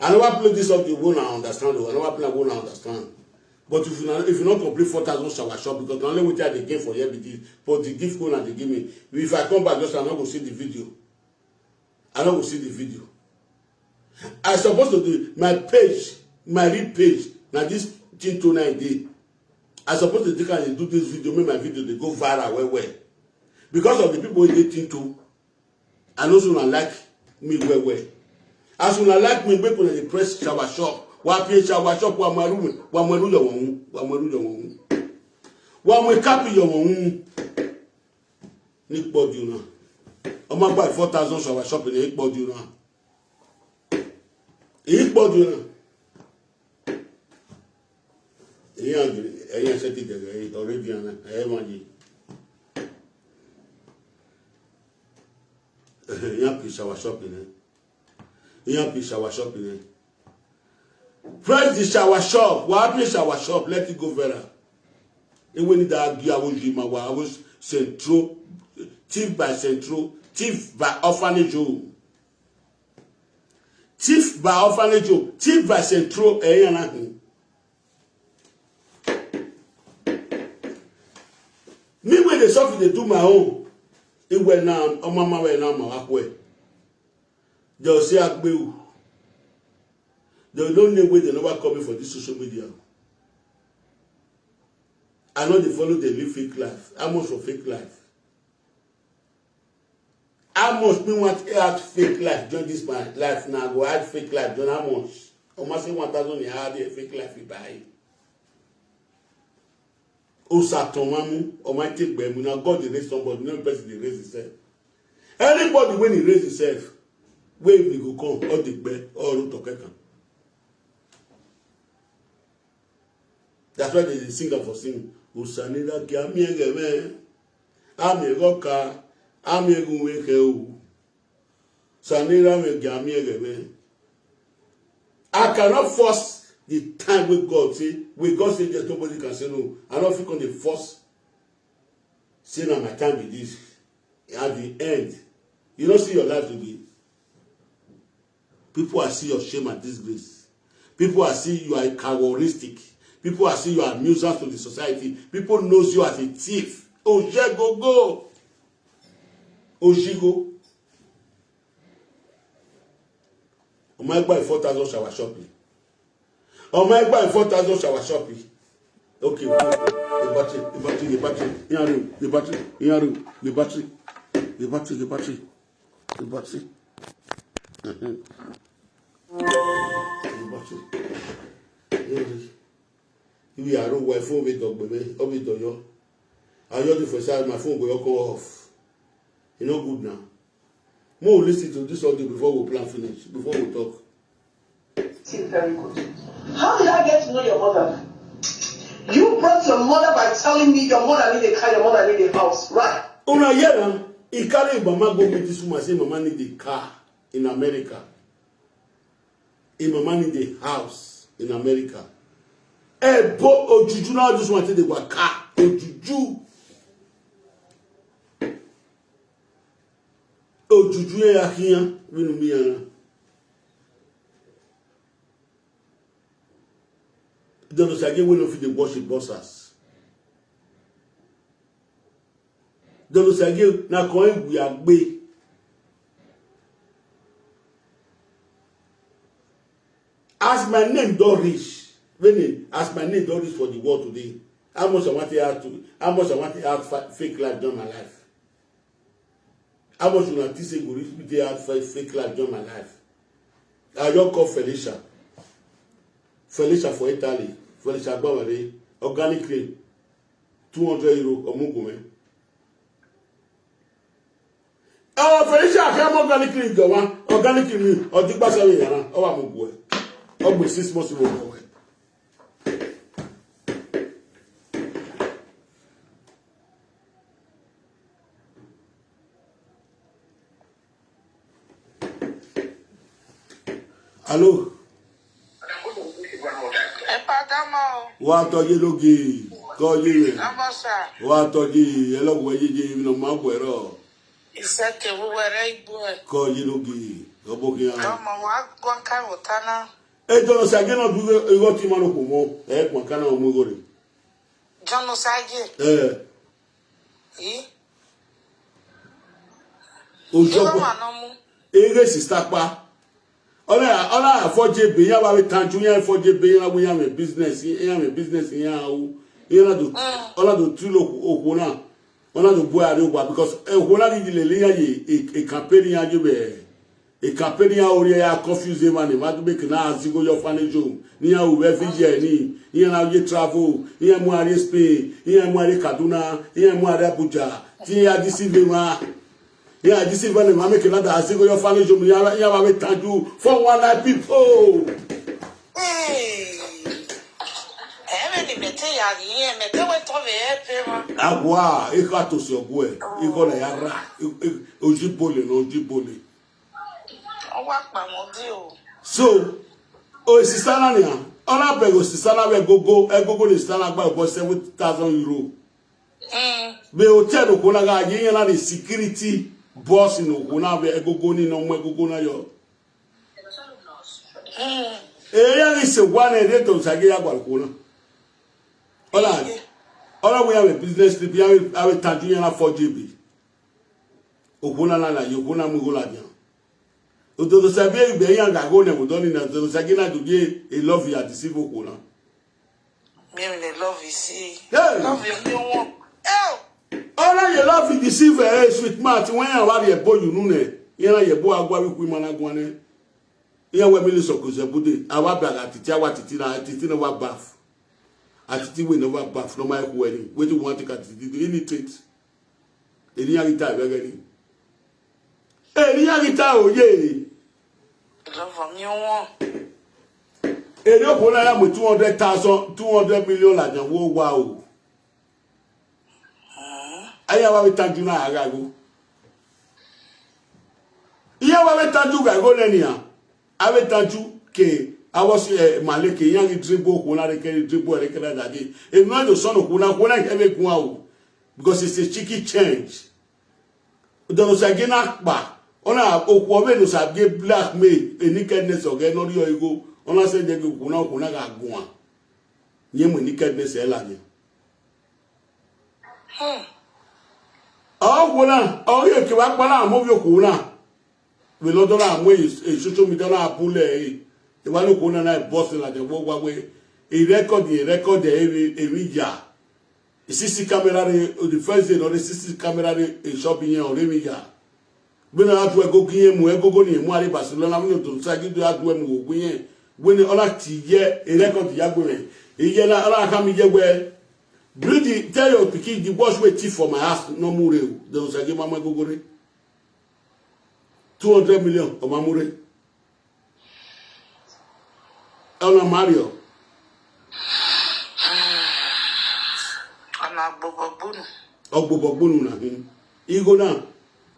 I never play this audio, una understand o. I never play, una understand. But if you no, if you no complete four thousand shower shop, because na only wetin I dey gain for here be this. But the gift una dey give me. If I come back, just I no go see the video. I no go see the video. I suppose to do my page, my real page. Na this thing tonight dey. I suppose to take am dey do this video, make my video dey go viral well well. Because of the people wey dey think to, I know say una like me well well. As una like me, make una dey press shower shop. Wa pie shower shop, wa maru, wa maru yo won, wa maru yo won. Wa mo kapi yo won. Ni pọ̀ jù náà. Ọmọ gba four thousand shower shop ni pọ̀ jù náà. Èyí pọ̀ jù náà. Èyí àjò, ẹ̀yìn ẹsẹ̀ ti dẹ̀gẹ̀, ẹ̀yìn ọ̀rẹ́ di àná, ẹ̀yẹ́ máa jẹ. Èyí àpè shower shop ni. Èyí àpè shower shop ni. Press the shower shop. Wa pie shower shop. Let it go viral. Ewe ni da gi awo jima wa awo central, thief by central, thief by orphanage home. Thief by orphanage home, thief by central, eh, yana hin. Me wey dey suffer dey do my own. Iwe na, ọmọ ma we na ma wa kwe. They will say, "Agbeu." They no name wey they never call me for this social media. I know they follow, they live fake life. How much for fake life? How much me want to add fake life join this my life now? Go add fake life join how much? Almost say one thousand naira add a fake life you buy. Osatomamu, Almighty Gbemu. Now God dey raise somebody, no person dey raise himself. Anybody when he raise himself, wave dey go come, all the gbe, all root of kekan. That's why they dey sing am for sing. Osanira ki ami egeme, ami egoka, ami egunwe ke o. Sanira me ki ami egeme. I cannot force the time wey God say, wey God say yes, nobody can say no. I no fit come dey force. Say na my time be this. At the end, you no see your life today. People are see your shame and disgrace. People are see you are a cowardistic. People are see you are a nuisance to the society. People knows you as a thief. Ojegogo. Ojigo. Ọmọ ẹgbẹ́ four thousand shower shop. Ọmọ ẹgbẹ́ four thousand shower shop. Okay, okay. The battery, the battery, the battery. Iyanru, the battery, Iyanru, the battery, the battery, the battery, the battery. Mhm. The battery. Iyanru. If you are wrong, why phone be dog, baby? Or be dog, yo. I just for say my phone go come off. You know good now. More listen to this audio before we plan finish, before we talk. See, very good. How did I get to know your mother? You brought your mother by telling me your mother need a car, your mother need a house, right? Una hear am? He carry him mama go meet this woman, say mama need a car in America. Him mama need a house in America. Eh, bo ojuju na this one take dey waka. Ojuju. Ojuju ya hiya, winu mi yana. Dono sage wey no fit dey wash him boxers. Dono sage na kan we agbe. As my name don reach, when it, as my name don reach for the world today, how much I want to add to, how much I want to add fa-, fake life don my life? How much una think say go reach me dey add fa-, fake life join my life? I just call Felicia. Felicia for Italy. Felicia Gbawale. Organic cream. Two hundred euro. Omugume. Oh, Felicia, I have organic cream, go on. Organic cream, or the basa we yana. Oh, I'm good. Oh, we six months ago. Alo. Ẹ padà mọ́ o. Wa tọji logi, kọji rẹ. Kábọ̀ sà. Wa tọji, ẹlọgwẹ jeje, mi nọ ma gbẹrọ. Ìsẹ̀kẹ̀ wíwẹ̀rẹ̀ igbó ẹ̀. Kọji logi, ọbọ kìí. Ọmọ wa gbọ́ káwọ̀ tánà. Ejono sage no du igo ti mano ko mo. E kwa kana o mu igo re. Jono sage. Eh. Eh. Ojo. Ege sister pa. Ona ona afọje be ya ba we tanju ya afọje be ya we ya me business ya me business ya o. Ya na do. Ona do tulo okuna. Ona do boy ari ogba because okuna di le le ya ye e campaign ya je be. E campaign ya ori ya confuse man ma do make na azigo yo fane jo. Ni ya we fi je ni. Ya na ye travel. Ya mu ari Spain. Ya mu ari Kaduna. Ya mu ari Abuja. Ti ya deceive ma. Yeah, this is when I make another. I say, go your family, you ya ya ba me tanju for one night people. Hey. Eme ni mete ya ni eme te we to ve e pe ma. Agwa, e ka to se ogwe. E ko na ya ra. Oji bole no, oji bole. Owa pa mo di o. So, o sister na ni a. Ona be go sister na be gogo, e gogo ni sister na gba go seven thousand euro. Mm. Be hotel no kona ga ye na the security boss no kona be egogo ni no mo egogo na yo. Mm. E ya ni se wa ne de to sage ya gwa kona. Ola. Ola we have a business trip ya we have a tanju ya na four G B. Okuna na na yo kona mu go la jan. Ododo sabi e be ya ga go ne mo do ni na ododo sage na do ye e love ya deceive okuna. Me me love you see. Hey. Love you you want. Oh. Ona ye love you deceive eh sweet mouth when ya wa ye bo you nu ne. Ye na ye bo agwa wi ku mana gwa ne. Ye we mi le so ko ze bude. Awa ba ga titi awa titi na titi na wa bath. Atiti we no wa bath no my ku we ni. Wetin we want to ka titi do anything. Eri ya gita be gari. Eri ya gita oye. Love you want. Eri okuna ya mo two hundred thousand, two hundred million la jan wo wa o. Aya wa we tanju na aga go. Iya wa we tanju ga go le ni a. A we tanju ke a was eh, maleke ya ni dribble okuna re ke dribble re ke na dade. E no do sono okuna okuna ke be kun a o. Because it's a cheeky change. Odono sage na pa. Ona okwo be no sage blackmail. E nakedness oge no ri oigo. Ona se de okuna okuna ga gun a. Nye mo nakedness e la ni. Hmm. Okuna, oye ke wa pa na mo bi okuna. We lo do na mo e social media na bule e. E wa no okuna na boss la de wo wa we. E record e record e e ya. E C C camera re o the first day no the C C camera re e shop yen o re mi ya. When I do go yen mu e go go ni mu are Barcelona mu to sa gi do adu mu go yen. When all that ye e record ya go re. E ye na ala ka mi ye we. Bring the tell your pikin the wash wey thief for my house no mu re o. They will say mama go go re. Two hundred million o ma mu re. Ona Mario. Ona gbogbo gbunu. Ogbogbonu na hin. Igo na.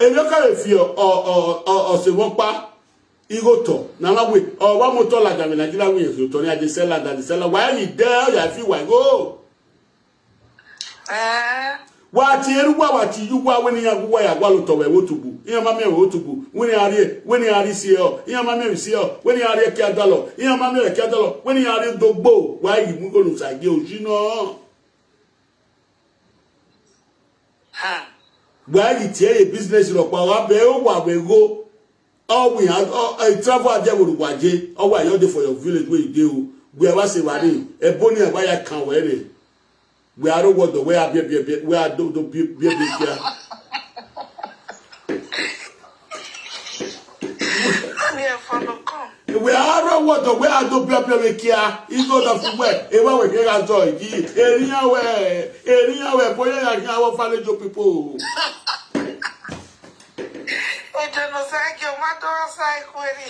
Eno ka le fi o o o o se won pa. Igo to. Na na we. O wa mo to la ga mi Nigeria we so to ni aje sell and aje sell. Why you there? Ya fi wa go. Eh. Wa ti eru wa wa ti yu wa we ni ya wa ya wa lo to we wo tubu. Iya ma mi wo tubu. We ni ari, we ni ari si o. Iya ma mi si o. We ni ari ke adalo. Iya ma mi ke adalo. We ni ari dogbo. Wa yi mu go nu sa ge o ji no. Ha. Wa yi ti e business lo pa wa be o wa we go. All we had, all, I travel out there with Waje. All we are there for your village where you do. We are say wari. Ebony and why I can't wear it. We are what the way I be be be. We are do do be be be here. Here for the come. We are what the way I do be be be here. It's not that we where. E wa we here as all. Eri ya we. Eri ya we. Boy, I can our family people. Ojo no sa ke o ma to sa ikweri.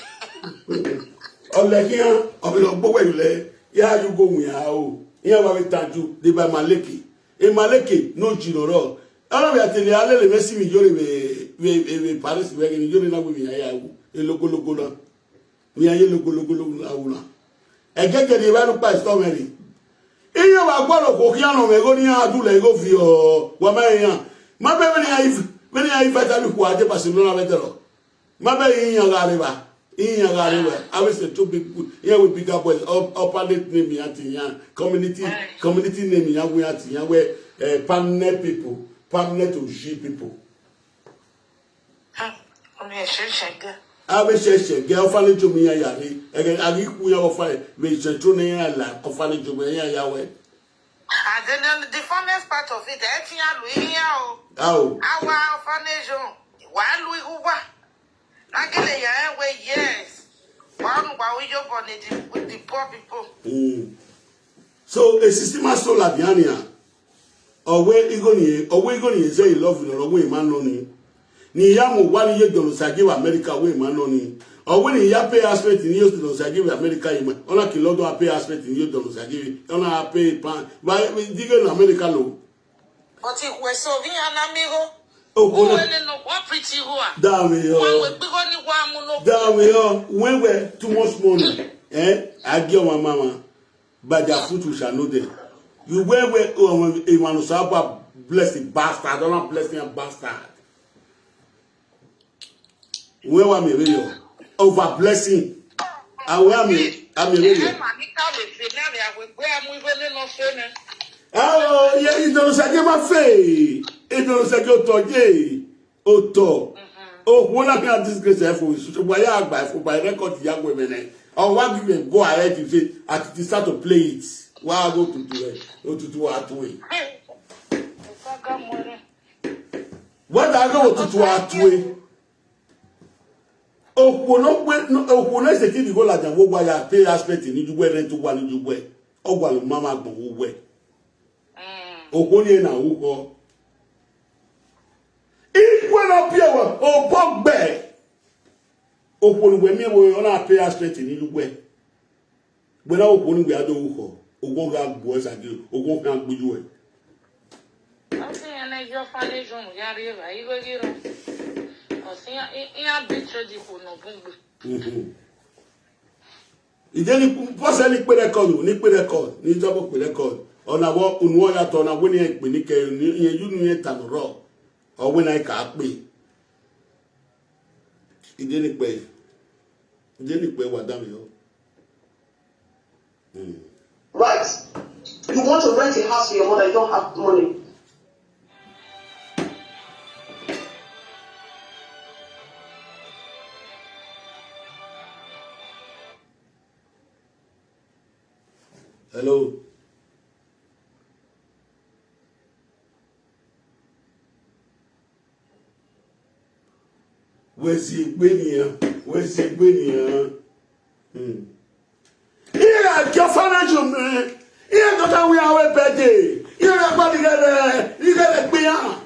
Ole kiyan, obi lo gbo we le. Ya you go win ya o. Iya wa we taju de ba maleke. E maleke no jiro ro. Ala we atele ale le mesi mi jore we we we, we Paris we ni jore na we mi ya ya o. E logo logo na. Ni aye logo logo logo awuna. Egege ni ba lu pa istomeri. Iye wa gwa lo ko ki ano me go ni adu le go fi o. Wa ma ya. Ma be ni ai be ni ai fa ta bi ku aje Barcelona be tero. Ma be yin ya ga re ba. Iyan gare we. I will say two big, yeah, we bigger boys. Up, upper late name ya ti yan. Community, community name ya we ya ti yan we. Uh, permanent people, permanent Oji people. Omi ẹ̀ṣẹ̀ ṣẹ̀gẹ́. Abe sheshe ge ofane jomi ya yari. Ege agi ku ya ofane. Me se tro ne ya la ofane jomi ya ya we. And then the funniest part of it, ẹ ti yan lu iyan o. Awo. Awa orphanage home. Wa lu ihu wa. Nagele ya ewe, yes. Wa nu wa uyo bone the, with the poor people. Mm. So a system so la biania. Owe igo ni, owe igo ni ze love no owe ma no ni. Ni ya mo wa ni ye dono sagi wa America we ma no ni. Owe ni ya pay aspect ni yo dono sagi we America yi ma. Ona ki lodo a pay aspect ni yo dono sagi. Ona a pay pan. Ba dige na America lo. But if we so vi anamigo. Ogo Who na. Ele no wa pretty who are. Dame yo. Wa we bigo ni wa mu no. Dame yo. When we too much money. Eh? I give my mama. But their fruit we shall know them. You wear we oh when Emmanuel Saba bless the bastard. Don't bless the bastard. Where wa mi real? Over blessing. Awe ami ami real. Ẹ mà ní ká lè ṣe náà rẹ̀ àwọn ẹgbẹ́ amúgbélé lọ ṣe ni. Awo ye idoro sage ma fe. Idoro sage oto je. Oto. O wona kan disgrace e fo isu. Wa ya agba e fo by record ya gwe mene. O wa give them go ahead you say at it start to play it. Wa go to do it. O to do at way. Ẹ ká gá mọ́ rẹ̀. What are go to do at way? Okwo no gbe okwo no se ti di go la jan wo gba ya pay aspect ni jugbe rent wa ni jugbe. Ogwa lo mama gbon wo we. Okwo ni na wo ko. Ikwe na pie wa obo gbe. Okwo ni we mi wo ona pay aspect ni jugbe. Gbe na okwo ni we ado wo ko. Ogwo ga gbo e sagi, ogwo kan gbuju e. Ọsìn yẹn náà yọ foundation yàrá ìrà ìró ìró. Ọsìn yẹn bí tírèdì kò nà bùngbè. Ìjẹ́ ní pọ́sẹ̀ ní pé record ní pé record ní ìjọba pé record ọ̀nà wọ ònùwọ̀ yàtọ̀ ọ̀nà wọ́n ní ẹ̀ pè ní kẹ ìyẹn yóò ní ẹ̀ tàn rọ̀ ọ̀wé náà kà á pè. Ìjẹ́ ní pé ìjẹ́ ní pé wà dá mi yọ. Right? You want to rent a house for your mother, you don't have money. Hello. Wezi egbe nìyẹn, wezi egbe nìyẹn. Hmm. Ihe ga-akị ọfanaji ome, ihe dọta nwe ya wee bede, ihe ga-agba digere, digere gbe ya.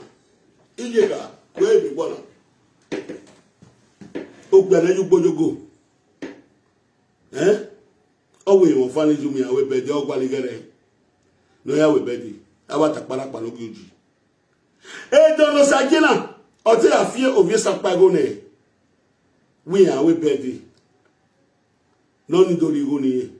Ihe ga, wee bi gbọna. Ogbe na yugbojogo. Eh? Ọ wụ ihe ọfanaji ome ya wee bede, ọ gwa digere. No ya wee bede, agbata kparakpa n'oge uji. Edono sagina, ọtị ya fie ovie sakpago ne. We ya wee bede. No ni dori go ni.